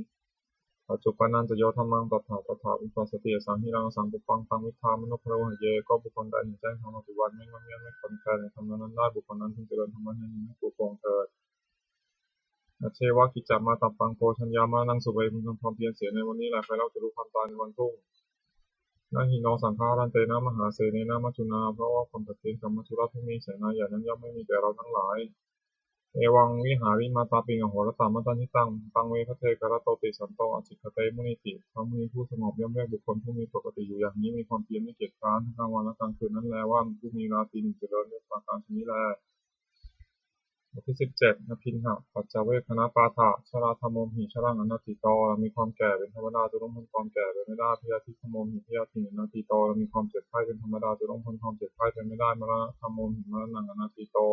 Paccuppannañca yo dhammaṃ tattha tattha vipassati, asaṃhiraṃ asaṅkuppaṃ taṃ viddhā manubrūhaye. ก็บุคคลใดเห็นแจ้งธรรมปัจจุบัน ไม่งอนแง่นไม่คลอนแคลนในธรรมนั้นๆได้ บุคคลนั้นพึงเจริญธรรมะในนี้ให้ปรุโปร่งเถิด Ajjeva kiccamātappaṃ ko jaññā maraṇaṃ suve. พึงทำความเพียรเสียในวันนี้แล ใครเล่าจะรู้ความตายในวันพรุ่ง Na hi no saṅgarantena mahāsenena maccunā. เพราะว่าความผัดเพี้ยนกับมัจจุราชผู้มีเสนาใหญ่นั้นย่อมไม่มีแก่เราทั้งหลาย Evaṃvihārimātāpiṃ ahorattamatanditaṃ, taṃ ve bhaddekarattoti santo ācikkhate munīti. พระมุนีผู้สงบย่อมเรียกบุคคลผู้มีปกติอยู่อย่างนี้ มีความเพียรไม่เกียจคร้าน ทั้งกลางวันและกลางคืนนั้นแล ว่ามีผู้มีราตรีหนึ่งเจริญ ด้วยประการชนิดนี้แล บทที่สิบเจ็ด Abhiṇhapaccavekkhanappāṭha. Jarādhammomhi jaraṃ anatīto. เรามีความแก่เป็นธรรมดา จะล่วงพ้นความแก่ไปไม่ได้ Byādhidhammomhi byādhiṃ anatīto. เรามีความเจ็บไข้เป็นธรรมดา จะล่วงพ้นความเจ็บไข้ไปไม่ได้ Maraṇadhammomhi maraṇaṃ anatīto.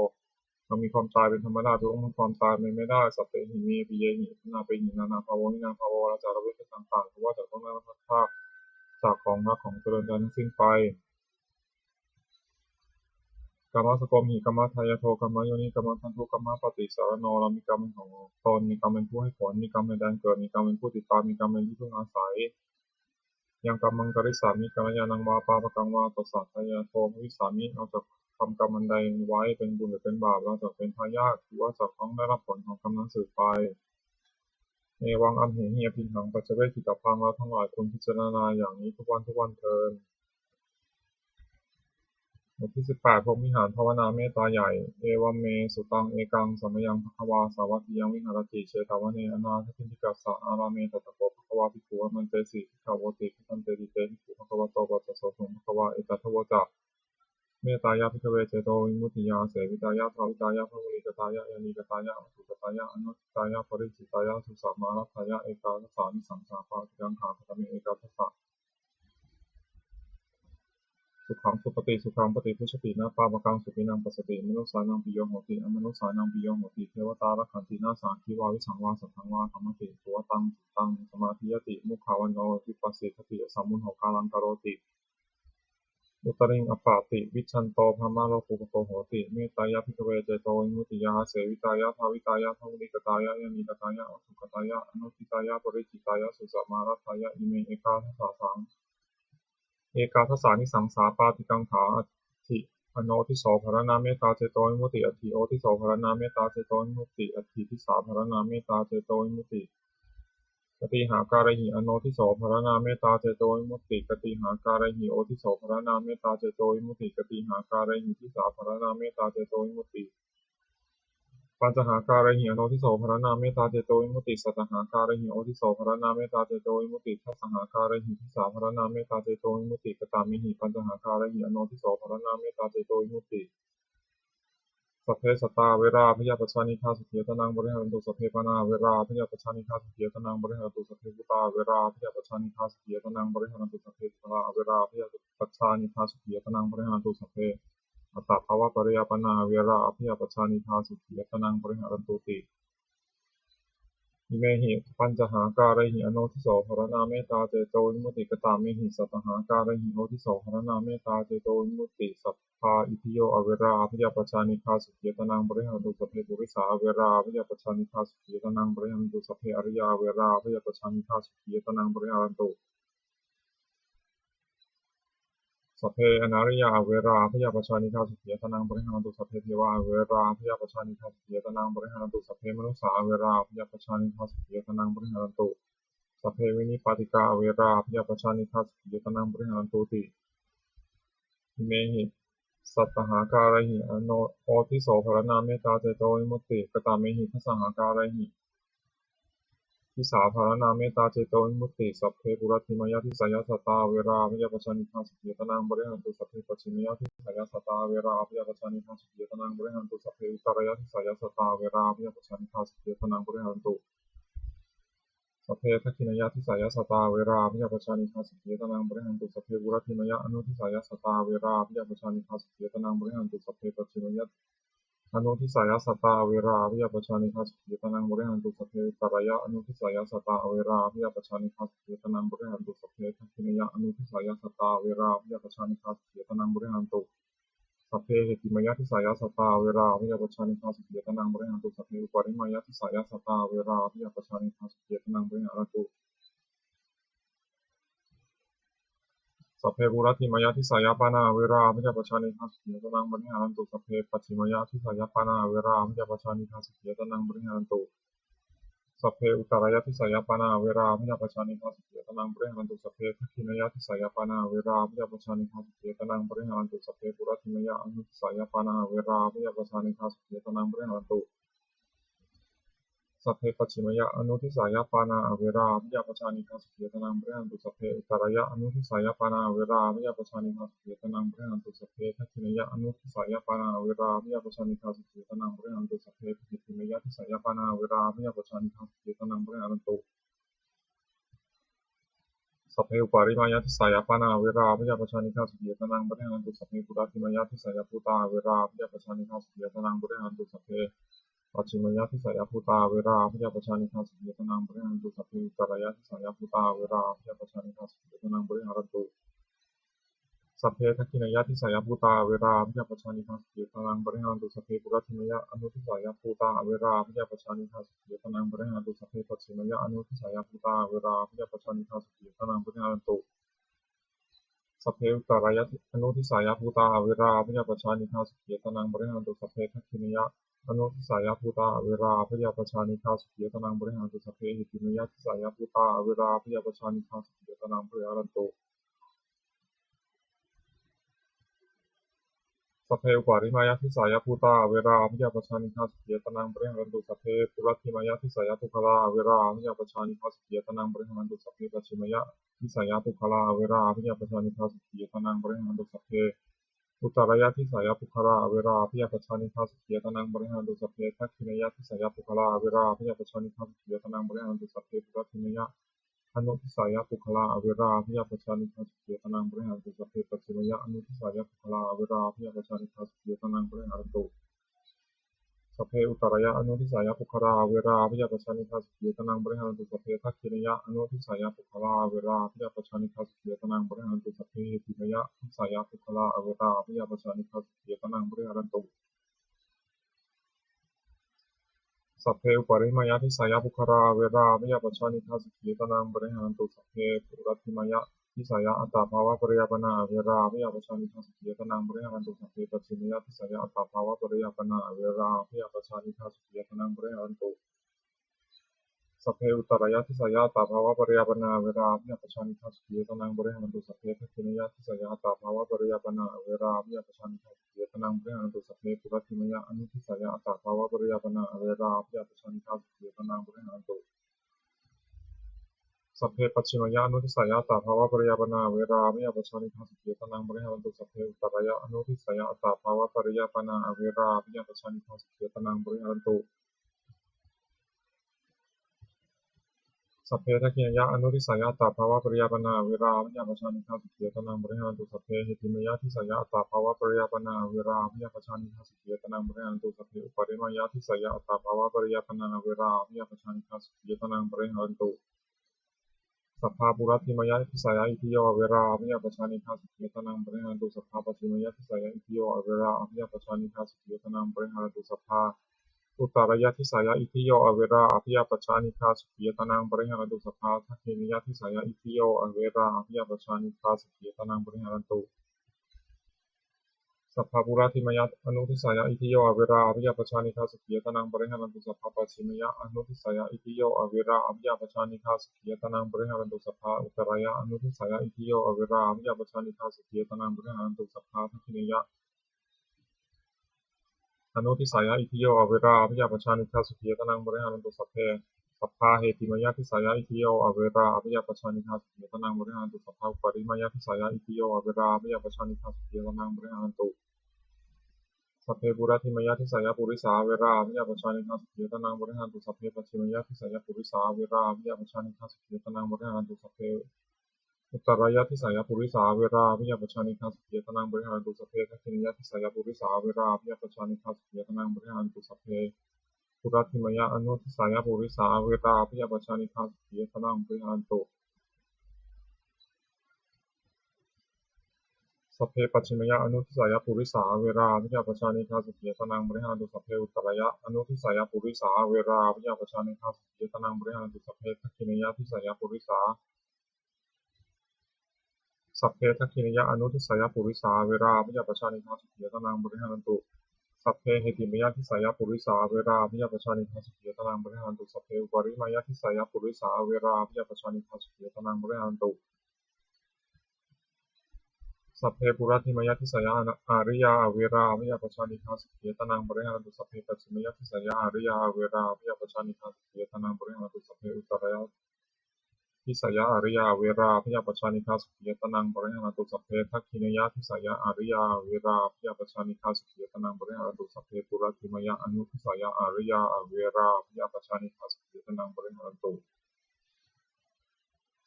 เรามีความตายเป็นธรรมดา จะล่วงพ้นความตายไปไม่ได้ Sabbehi me piyehi anapehi nānābhāvo vinābhāvo. เราจะละเว้นเป็นต่างๆ คือว่าจะต้องได้รับพัดพรากจากของรักของเจริญใจทั้งสิ้นไป Kammassakomhi kammadāyādo kammayoni kammadandho kammapaṭisaraṇo. เรามีกรรมเป็นของตน มีกรรมเป็นผู้ให้ผล มีกรรมเป็นแดนเกิด มีกรรมเป็นผู้ติดตาม มีกรรมเป็นที่พึ่งอาศัย Yaṃ kammaṃ karissāmi kalyāṇaṃ vā pāpakaṃ vā tassa dāyādo bhavissāmi. เราจะทำกรรมอันใดไว้ เป็นบุญหรือเป็นบาป เราจะเป็นทายาท คือว่าจะต้องได้รับผลของกรรมนั้นสืบไป Evaṃ amhehi abhiṇhaṃ paccavekkhitabbaṃ. เราทั้งหลายควรพิจารณาอย่างนี้ทุกวันทุกวันเทอญ บทที่สิบแปด พรหมวิหารภาวนาเมตตาใหญ่ Evaṃ me sutaṃ. Ekaṃ samayaṃ bhagavā sāvatthiyaṃ viharati jetavane anāthapiṇḍikassa ārāme. Tatra kho bhagavā bhikkhū āmantesi bhikkhavoti. Bhadanteti te bhikkhū bhagavato paccassosuṃ. Bhagavā etadavoca. Mettāya bhikkhave cetovimuttiyā āsevitāya bhāvitāya bahulīkatāya yānīkatāya vatthukatāya anuṭṭhitāya paricitāya susamāraddhāya ekādasānisaṃsā. Pāṭikaṅkhā katame ekādasa? Sukhaṃ supati, sukhaṃ paṭibujjhati, na pāpakaṃ supinaṃ passati, manussānaṃ piyo hoti, amanussānaṃ piyo hoti, devatā rakkhanti, nāssa aggi vā visaṃ vā satthaṃ vā kamati, suvaṭaṃ cittaṃ samādhiyati, mukhavaṇṇo vippasīdati, asammūḷho kālaṃ karoti, uttariṃ appaṭivijjhanto brahmalokūpago hoti. Mettāya bhikkhave cetovimuttiyā āsevitāya bhāvitāya bahulīkatāya yānīkatāya vatthukatāya anuṭṭhitāya paricitāya susamāraddhāya ime ekādasānisaṃsā. Pāṭikaṅkhā. Atthi anodhiso pharaṇā mettā cetovimutti. Atthi odhiso pharaṇā mettā cetovimutti. Atthi disā pharaṇā mettā cetovimutti. Katīhākārehi anodhiso pharaṇā mettā cetovimutti? Katīhākārehi odhiso pharaṇā mettā cetovimutti? Katīhākārehi disā pharaṇā mettā cetovimutti? Pañcahākārehi anodhiso pharaṇā mettā cetovimutti. Sattahākārehi odhiso pharaṇā mettā cetovimutti. Dasahākārehi disā pharaṇā mettā cetovimutti. Katāmehi pañcahākārehi anodhiso pharaṇā mettā cetovimutti? Sabbe sattā averā abyāpajjhā anīghā sukhī attānaṃ pariharantu. Sabbe pāṇā averā abyāpajjhā anīghā sukhī attānaṃ pariharantu. Sabbe bhūtā averā abyāpajjhā anīghā sukhī attānaṃ pariharantu. Sabbe puttānā averā abyāpajjhā anīghā sukhī attānaṃ pariharantu. Sabbe attabhāvapariyāpannā averā abyāpajjhā anīghā sukhī attānaṃ pariharantūti. Imehi pañcahākārehi anodhiso pharaṇā mettā cetovimutti. Katāmehi sattahākārehi odhiso pharaṇā mettā cetovimutti. Sabbā itthiyo averā abyāpajjhā anīghā sukhī attānaṃ pariharantu. Sabbe purisā averā abyāpajjhā anīghā sukhī attānaṃ pariharantu. Sabbe ariyā averā abyāpajjhā anīghā sukhī attānaṃ pariharantu. Sabbe anariyā averā abyāpajjhā anīghā sukhī attānaṃ pariharantu. Sabbe devā averā abyāpajjhā anīghā sukhī attānaṃ pariharantu. Sabbe manussā averā abyāpajjhā anīghā sukhī attānaṃ pariharantu. Sabbe vinipātikā averā abyāpajjhā anīghā sukhī attānaṃ pariharantūti. Imehi sattahākārehi ano- odhiso pharaṇā mettā cetovimutti. Katāmehi dasahākārehi disā pharaṇā mettā cetovimutti. Sabbe puratthimāya disāya sattā averā abyāpajjhā anīghā sukhī attānaṃ pariharantu. Sabbe pacchimāya disāya sattā averā abyāpajjhā anīghā sukhī attānaṃ pariharantu. Sabbe uttarāya disāya sattā averā abyāpajjhā anīghā sukhī attānaṃ pariharantu. Sabbe dakkhiṇāya disāya sattā averā abyāpajjhā anīghā sukhī attānaṃ pariharantu. Sabbe puratthimāya anudisāya sattā averā abyāpajjhā anīghā sukhī attānaṃ pariharantu. Sabbe pacchimāya anudisāya sattā averā abyāpajjhā anīghā sukhī attānaṃ pariharantu. Sabbe uttarāya anudisāya sattā averā abyāpajjhā anīghā sukhī attānaṃ pariharantu. Sabbe dakkhiṇāya anudisāya sattā averā abyāpajjhā anīghā sukhī attānaṃ pariharantu. Sabbe heṭṭhimāya disāya sattā averā abyāpajjhā anīghā sukhī attānaṃ pariharantu. Sabbe uparimāya disāya sattā averā abyāpajjhā anīghā sukhī attānaṃ pariharantu. Sabbe puratthimāya disāya pāṇā averā abyāpajjhā anīghā sukhī attānaṃ pariharantu. Sabbe pacchimāya disāya pāṇā averā abyāpajjhā anīghā sukhī attānaṃ pariharantu. Sabbe uttarāya disāya pāṇā averā abyāpajjhā anīghā sukhī attānaṃ pariharantu. Sabbe dakkhiṇāya disāya pāṇā averā abyāpajjhā anīghā sukhī attānaṃ pariharantu. Sabbe puratthimāya anudisāya pāṇā averā abyāpajjhā anīghā sukhī attānaṃ pariharantu. Sabbe pacchimāya anudisāya pāṇā averā abyāpajjhā anīghā sukhī attānaṃ pariharantu. Sabbe uttarāya anudisāya pāṇā averā abyāpajjhā anīghā sukhī attānaṃ pariharantu. Sabbe dakkhiṇāya anudisāya pāṇā averā abyāpajjhā anīghā sukhī attānaṃ pariharantu. Sabbe heṭṭhimāya disāya pāṇā averā abyāpajjhā anīghā sukhī attānaṃ pariharantu. Sabbe uparimāya disāya pāṇā averā abyāpajjhā anīghā sukhī attānaṃ pariharantu. Sabbe puratthimāya disāya bhūtā averā abyāpajjhā anīghā sukhī attānaṃ pariharantu. Sabbe pacchimāya disāya bhūtā averā abyāpajjhā anīghā sukhī attānaṃ pariharantu. Sabbe uttarāya disāya bhūtā averā abyāpajjhā anīghā sukhī attānaṃ pariharantu. Sabbe dakkhiṇāya disāya bhūtā averā abyāpajjhā anīghā sukhī attānaṃ pariharantu. Sabbe puratthimāya anudisāya bhūtā averā abyāpajjhā anīghā sukhī attānaṃ pariharantu. Sabbe pacchimāya anudisāya bhūtā averā abyāpajjhā anīghā sukhī attānaṃ pariharantu. Sabbe uttarāya anudisāya bhūtā averā abyāpajjhā anīghā sukhī attānaṃ pariharantu. Sabbe dakkhiṇāya anudisāya bhūtā averā abyāpajjhā anīghā sukhī attānaṃ pariharantu. Sabbe heṭṭhimāya disāya bhūtā averā abyāpajjhā anīghā sukhī attānaṃ pariharantu. Sabbe uparimāya disāya bhūtā averā abyāpajjhā anīghā sukhī attānaṃ pariharantu. Sabbe puratthimāya disāya puggalā averā abyāpajjhā anīghā sukhī attānaṃ pariharantu. Sabbe pacchimāya disāya puggalā averā abyāpajjhā anīghā sukhī attānaṃ pariharantu. Sabbe uttarāya disāya puggalā averā abyāpajjhā anīghā sukhī attānaṃ pariharantu. Sabbe dakkhiṇāya disāya puggalā averā abyāpajjhā anīghā sukhī attānaṃ pariharantu. Sabbe puratthimāya anudisāya puggalā averā abyāpajjhā anīghā sukhī attānaṃ pariharantu. Sabbe pacchimāya anudisāya puggalā averā abyāpajjhā anīghā sukhī attānaṃ pariharantu. Sabbe uttarāya anudisāya puggalā averā abyāpajjhā anīghā sukhī attānaṃ pariharantu. Sabbe dakkhiṇāya anudisāya puggalā averā abyāpajjhā anīghā sukhī attānaṃ pariharantu. Sabbe heṭṭhimāya disāya puggalā averā abyāpajjhā anīghā sukhī attānaṃ pariharantu. Sabbe uparimāya disāya puggalā averā abyāpajjhā anīghā sukhī attānaṃ pariharantu. Sabbe puratthimāya disāya attabhāvapariyāpannā averā abyāpajjhā anīghā sukhī attānaṃ pariharantu. Sabbe pacchimāya disāya attabhāvapariyāpannā averā abyāpajjhā anīghā sukhī attānaṃ pariharantu. Sabbe uttarāya disāya attabhāvapariyāpannā averā abyāpajjhā anīghā sukhī attānaṃ pariharantu. Sabbe dakkhiṇāya disāya attabhāvapariyāpannā averā abyāpajjhā anīghā sukhī attānaṃ pariharantu. Sabbe puratthimāya anudisāya attabhāvapariyāpannā averā abyāpajjhā anīghā sukhī attānaṃ pariharantu. Sabbe pacchimāya anudisāya attabhāvapariyāpannā averā abyāpajjhā anīghā sukhī attānaṃ pariharantu. Sabbe uttarāya anudisāya attabhāvapariyāpannā averā abyāpajjhā anīghā sukhī attānaṃ pariharantu. Sabbe dakkhiṇāya anudisāya attabhāvapariyāpannā averā abyāpajjhā anīghā sukhī attānaṃ pariharantu. Sabbe heṭṭhimāya disāya attabhāvapariyāpannā averā abyāpajjhā anīghā sukhī attānaṃ pariharantu. Sabbe uparimāya disāya attabhāvapariyāpannā averā abyāpajjhā anīghā sukhī attānaṃ pariharantu. Sabbā puratthimāya disāya itthiyo averā abyāpajjhā anīghā sukhī attānaṃ pariharantu. Sabbā pacchimāya disāya itthiyo averā abyāpajjhā anīghā sukhī attānaṃ pariharantu. Sabbā uttarāya disāya itthiyo averā abyāpajjhā anīghā sukhī attānaṃ pariharantu. Sabbā dakkhiṇāya disāya itthiyo averā abyāpajjhā anīghā sukhī attānaṃ pariharantu. Sabbā puratthimāya anudisāya itthiyo averā abyāpajjhā anīghā sukhī attānaṃ pariharantu. Sabbā pacchimāya anudisāya itthiyo averā abyāpajjhā anīghā sukhī attānaṃ pariharantu. Sabbā uttarāya anudisāya itthiyo averā abyāpajjhā anīghā sukhī attānaṃ pariharantu. Sabbā dakkhiṇāya anudisāya itthiyo averā abyāpajjhā anīghā sukhī attānaṃ pariharantu. Sabbe sabbā heṭṭhimāya disāya itthiyo averā abyāpajjhā anīghā sukhī attānaṃ pariharantu. Sabbā uparimāya disāya itthiyo averā abyāpajjhā anīghā sukhī attānaṃ pariharantu. Sabbe puratthimāya disāya purisā averā abyāpajjhā anīghā sukhī attānaṃ pariharantu. Sabbe pacchimāya disāya purisā averā abyāpajjhā anīghā sukhī attānaṃ pariharantu. Sabbe uttarāya disāya purisā averā abyāpajjhā anīghā sukhī attānaṃ pariharantu. Sabbe dakkhiṇāya disāya purisā averā abyāpajjhā anīghā sukhī attānaṃ pariharantu. Sabbe puratthimāya anudisāya purisā averā abyāpajjhā anīghā sukhī attānaṃ pariharantu. Sabbe pacchimāya anudisāya purisā averā abyāpajjhā anīghā sukhī attānaṃ pariharantu. Sabbe uttarāya anudisāya purisā averā abyāpajjhā anīghā sukhī attānaṃ pariharantu. Sabbe dakkhiṇāya disāya purisā sabbe dakkhiṇāya anudisāya purisā averā abyāpajjhā anīghā sukhī attānaṃ pariharantu. Sabbe heṭṭhimāya disāya purisā averā abyāpajjhā anīghā sukhī attānaṃ pariharantu. Sabbe uparimāya disāya purisā averā abyāpajjhā anīghā sukhī attānaṃ pariharantu. Sabbe puratthimāya disāya ana- ariyā averā abyāpajjhā anīghā sukhī attānaṃ pariharantu. Sabbe pacchimāya disāya ariyā averā abyāpajjhā anīghā sukhī attānaṃ pariharantu. Sabbe uttarāya disāya ariyā averā abyāpajjhā anīghā sukhī attānaṃ pariharantu. Sabbe dakkhiṇāya disāya ariyā averā abyāpajjhā anīghā sukhī attānaṃ pariharantu. Sabbe puratthimāya anudisāya ariyā averā abyāpajjhā anīghā sukhī attānaṃ pariharantu.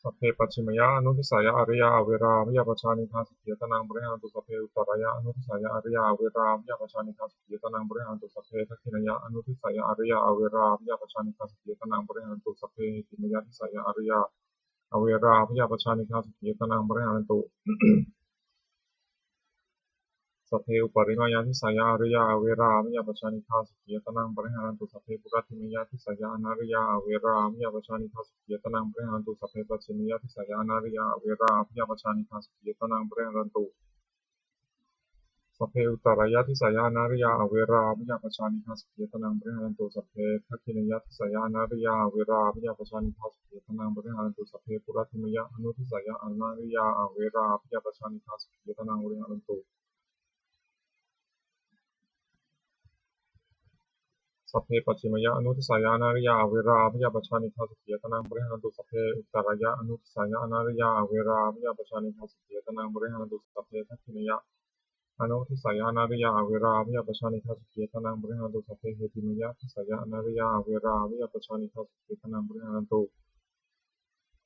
Sabbe pacchimāya anudisāya ariyā averā abyāpajjhā anīghā sukhī attānaṃ pariharantu. Sabbe uttarāya anudisāya ariyā averā abyāpajjhā anīghā sukhī attānaṃ pariharantu. Sabbe dakkhiṇāya anudisāya ariyā averā abyāpajjhā anīghā sukhī attānaṃ pariharantu. Sabbe heṭṭhimāya disāya ariyā averā abyāpajjhā anīghā sukhī attānaṃ pariharantu. Sabbe uparimāya disāya ariyā averā abyāpajjhā anīghā sukhī attānaṃ pariharantu. Sabbe puratthimāya disāya anariyā averā abyāpajjhā anīghā sukhī attānaṃ pariharantu. Sabbe pacchimāya disāya anariyā averā abyāpajjhā anīghā sukhī attānaṃ pariharantu. Sabbe uttarāya disāya anariyā averā abyāpajjhā anīghā sukhī attānaṃ pariharantu. Sabbe dakkhiṇāya disāya anariyā averā abyāpajjhā anīghā sukhī attānaṃ pariharantu. Sabbe puratthimāya anudisāya anariyā averā abyāpajjhā anīghā sukhī attānaṃ pariharantu. Sabbe pacchimāya anudisāya anariyā averā abyāpajjhā anīghā sukhī attānaṃ pariharantu. Sabbe uttarāya anudisāya anariyā averā abyāpajjhā anīghā sukhī attānaṃ pariharantu. Sabbe dakkhiṇāya Anudissāya anāriyā averā abyāpajjhā anīghā sukhī attānaṃ pariharantu. Sabbe heṭṭhimeyya disāya anāriyā averā abyāpajjhā anīghā sukhī attānaṃ pariharantu.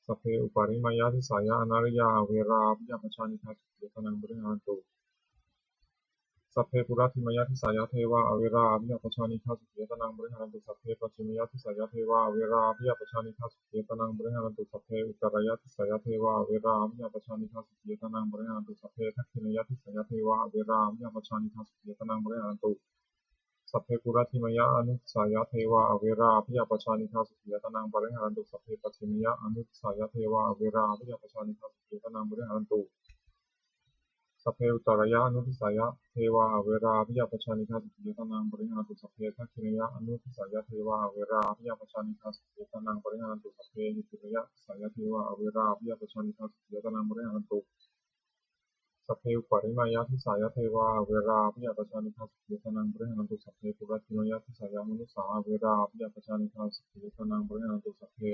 Sabbe uparimeyya disāya anāriyā averā abyāpajjhā anīghā sukhī attānaṃ pariharantu. Sabbe puratthimeyya disāya devā averā abyāpajjhā anīghā sukhī attānaṃ pariharantu. Sabbe pacchimeyya disāya devā averā abyāpajjhā anīghā sukhī attānaṃ pariharantu. Sabbe uttareyya disāya devā averā abyāpajjhā anīghā sukhī attānaṃ pariharantu. Sabbe dakkhiṇeyya disāya devā averā abyāpajjhā anīghā sukhī attānaṃ pariharantu. Sabbe puratthimeyya anudisāya devā averā abyāpajjhā anīghā sukhī attānaṃ pariharantu. Sabbe pacchimeyya anudisāya devā averā abyāpajjhā anīghā sukhī attānaṃ pariharantu. Sabbe uttareyya anudisāya devā averā abyāpajjhā anīghā sukhī attānaṃ pariharantu. Sabbe dakkhiṇeyya anudisāya devā averā abyāpajjhā anīghā sukhī attānaṃ pariharantu. Sabbe heṭṭhimeyya disāya devā averā abyāpajjhā anīghā sukhī attānaṃ pariharantu. Sabbe uparimeyya disāya devā averā abyāpajjhā anīghā sukhī attānaṃ pariharantu. Sabbe puratthimeyya disāya manussā averā abyāpajjhā anīghā sukhī attānaṃ pariharantu. Sabbe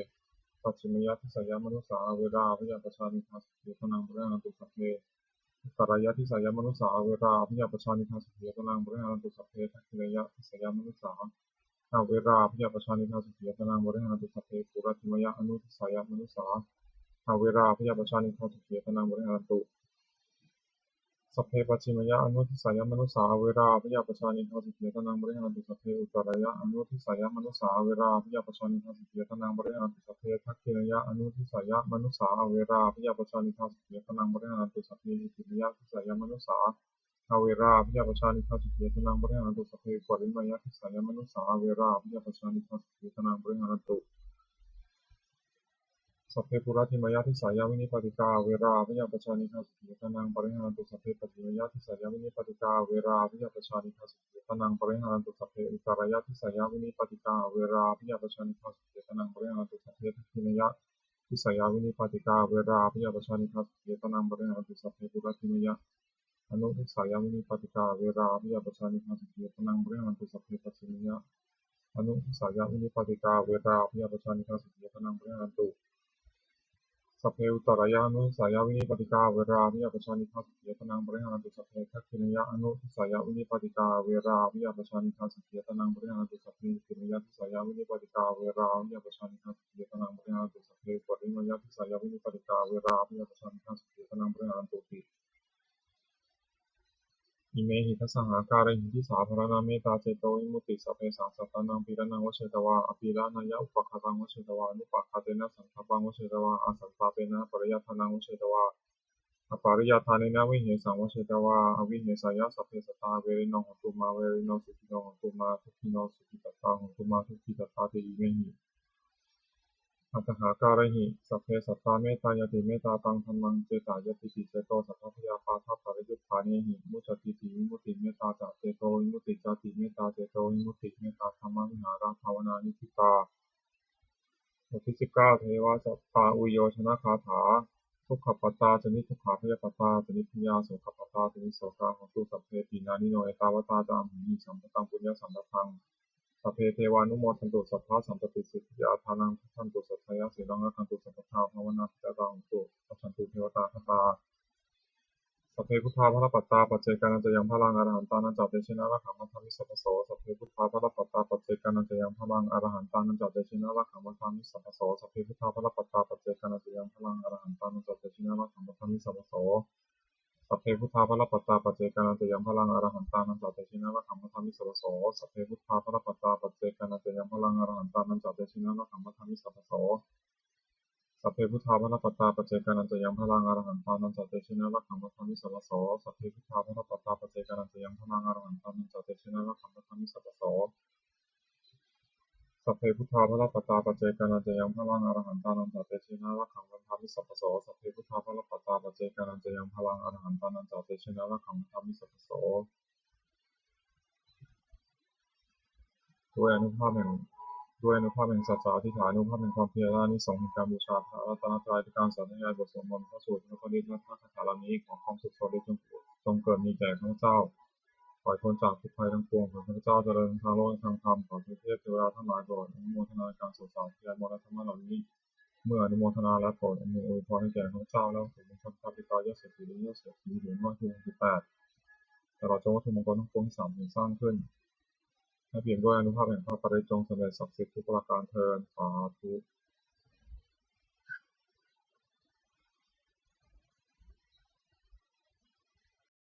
pacchimeyya disāya manussā averā abyāpajjhā anīghā sukhī attānaṃ pariharantu. Sabbe uttareyya disāya manussā averā abyāpajjhā anīghā sukhī attānaṃ pariharantu. Sabbe dakkhiṇeyya disāya manussā averā abyāpajjhā anīghā sukhī attānaṃ pariharantu. Sabbe puratthimeyya anudisāya manussā averā abyāpajjhā anīghā sukhī attānaṃ pariharantu. Sabbe pacchimeyya anudisāya manussā averā abyāpajjhā anīghā sukhī attānaṃ pariharantu. Sabbe uttareyya anudisāya manussā averā abyāpajjhā anīghā sukhī attānaṃ pariharantu. Sabbe dakkhiṇeyya anudisāya manussā averā abyāpajjhā anīghā sukhī attānaṃ pariharantu. Sabbe heṭṭhimeyya disāya manussā averā abyāpajjhā anīghā sukhī attānaṃ pariharantu. Sabbe uparimeyya disāya manussā averā abyāpajjhā anīghā sukhī attānaṃ pariharantu. Sabbe puratthimeyya disāya vinipātikā averā abyāpajjhā anīghā sukhī attānaṃ pariharantu. Sabbe pacchimeyya disāya vinipātikā averā abyāpajjhā anīghā sukhī attānaṃ pariharantu. Sabbe uttareyya disāya vinipātikā averā abyāpajjhā anīghā sukhī attānaṃ pariharantu. Sabbe dakkhiṇeyya disāya vinipātikā averā abyāpajjhā anīghā sukhī attānaṃ pariharantu. Sabbe puratthimeyya anudisāya vinipātikā averā abyāpajjhā anīghā sukhī attānaṃ pariharantu. Sabbe pacchimeyya anudisāya vinipātikā averā abyāpajjhā anīghā sukhī attānaṃ pariharantu. Sabbe uttareyya anudisāya vinipātikā averā abyāpajjhā anīghā sukhī attānaṃ pariharantu. Sabbe dakkhiṇeyya anudisāya vinipātikā averā abyāpajjhā anīghā sukhī attānaṃ pariharantu. Sabbe heṭṭhimeyya disāya vinipātikā averā abyāpajjhā anīghā sukhī attānaṃ pariharantu. Sabbe uparimeyya disāya vinipātikā averā abyāpajjhā anīghā sukhī attānaṃ pariharantu. Imehi dasahākārehi disāpharaṇā mettācetovimutti. Sabbesaṃ sattānaṃ pīḷanaṃ vajjetvā, apīḷanāya upāghātaṃ vajjetvā, anupāghātena saṅkappaṃ vajjetvā, asaṅkappanena pariyādānaṃ vajjetvā, apariyādānena vihesaṃ vajjetvā, avihesāya sabbe sattā averino hontu mā verino, sukhino hontu mā dukkhino, sukhitattā hontu mā dukkhitattāti. Imehi atthahākārehi sabbe sattā mettāyāti. Mettā taṃ dhammaṃ cetāyātīti. Ceto sabbabhayapādapariyuṭṭhānehi muccatīti vimutti. Mettā ca cetovimutti cāti. Mettācetovimutti mettādhammaviharabhāvanāniṭṭhitā. บทที่สิบเก้า เทวสัตตาอุยโยชนคาถา Dukkhappattā ca niddukkhā, bhayappattā ca nibbhayā, sokappattā ca nissokā hontu sabbepi pāṇino. Ettāvatā ca amhehi sambhataṃ puññasampadaṃ sabbe devānumodantu, sabbasampattisiddhiyā. Dānaṃ dadantu saddhāya, sīlaṃ rakkhantu sabbadā, bhāvanābhiratā hontu, gacchantu devatāgatā. Sabbe buddhā balappattā, paccekānañca yaṃ balaṃ, arahantānañca tejena, rakkhaṃ bandhāmi sabbaso. Sabbe buddhā balappattā, paccekānañca yaṃ balaṃ, arahantānañca tejena, rakkhaṃ bandhāmi sabbaso. Sabbe buddhā balappattā, paccekānañca yaṃ balaṃ, arahantānañca tejena, rakkhaṃ bandhāmi sabbaso. Sabbe buddhā balappattā, paccekānañca yaṃ balaṃ, arahantānañca tejena, rakkhaṃ bandhāmi sabbaso. Sabbe buddhā balappattā, paccekānañca yaṃ balaṃ, arahantānañca tejena, rakkhaṃ bandhāmi sabbaso. Sabbe buddhā balappattā, paccekānañca yaṃ balaṃ, arahantānañca tejena, rakkhaṃ bandhāmi sabbaso. Sabbe buddhā balappattā, paccekānañca yaṃ balaṃ, arahantānañca tejena, rakkhaṃ bandhāmi sabbaso. Sabbe buddhā balappattā, paccekānañca yaṃ balaṃ, arahantānañca tejena, rakkhaṃ bandhāmi sabbaso. Sabbe buddhā balappattā, paccekānañca yaṃ balaṃ, arahantānañca tejena, rakkhaṃ bandhāmi sabbaso. ด้วยอานุภาพแห่ง ด้วยอานุภาพแห่งสัจจะอธิษฐาน อานุภาพแห่งความเพียร และอานิสงส์แห่งการบูชาพระรัตนตรัย ด้วยการสาธยายบทสวดมนต์ พระสูตร พระปริตร และพระคาถาเหล่านี้ ขอความสุขสวัสดีจง จงเกิดมีแก่ข้าพเจ้า ขอให้พ้นจากทุกข์ภัยทั้งปวง ขอให้ข้าพเจ้าเจริญทั้งทางโลกและทางธรรม ขอเทพเทวดาทั้งหลายโปรดอนุโมทนาการสวดสาธยายมนต์และธรรมะเหล่านี้ เมื่ออนุโมทนาแล้วโปรดอำนวยอวยพรให้แก่ข้าพเจ้า และวัตถุมงคลพระปิดตายอดเศรษฐี และยอดเศรษฐีเหรียญ ไหว้ครูองค์ที่แปด ตลอดจนวัตถุมงคลทั้งปวงที่สามสร้างขึ้น ให้เปี่ยมด้วยอานุภาพแห่งพระปริตร จงสำเร็จศักดิ์สิทธิ์ทุกประการเทอญ สาธุ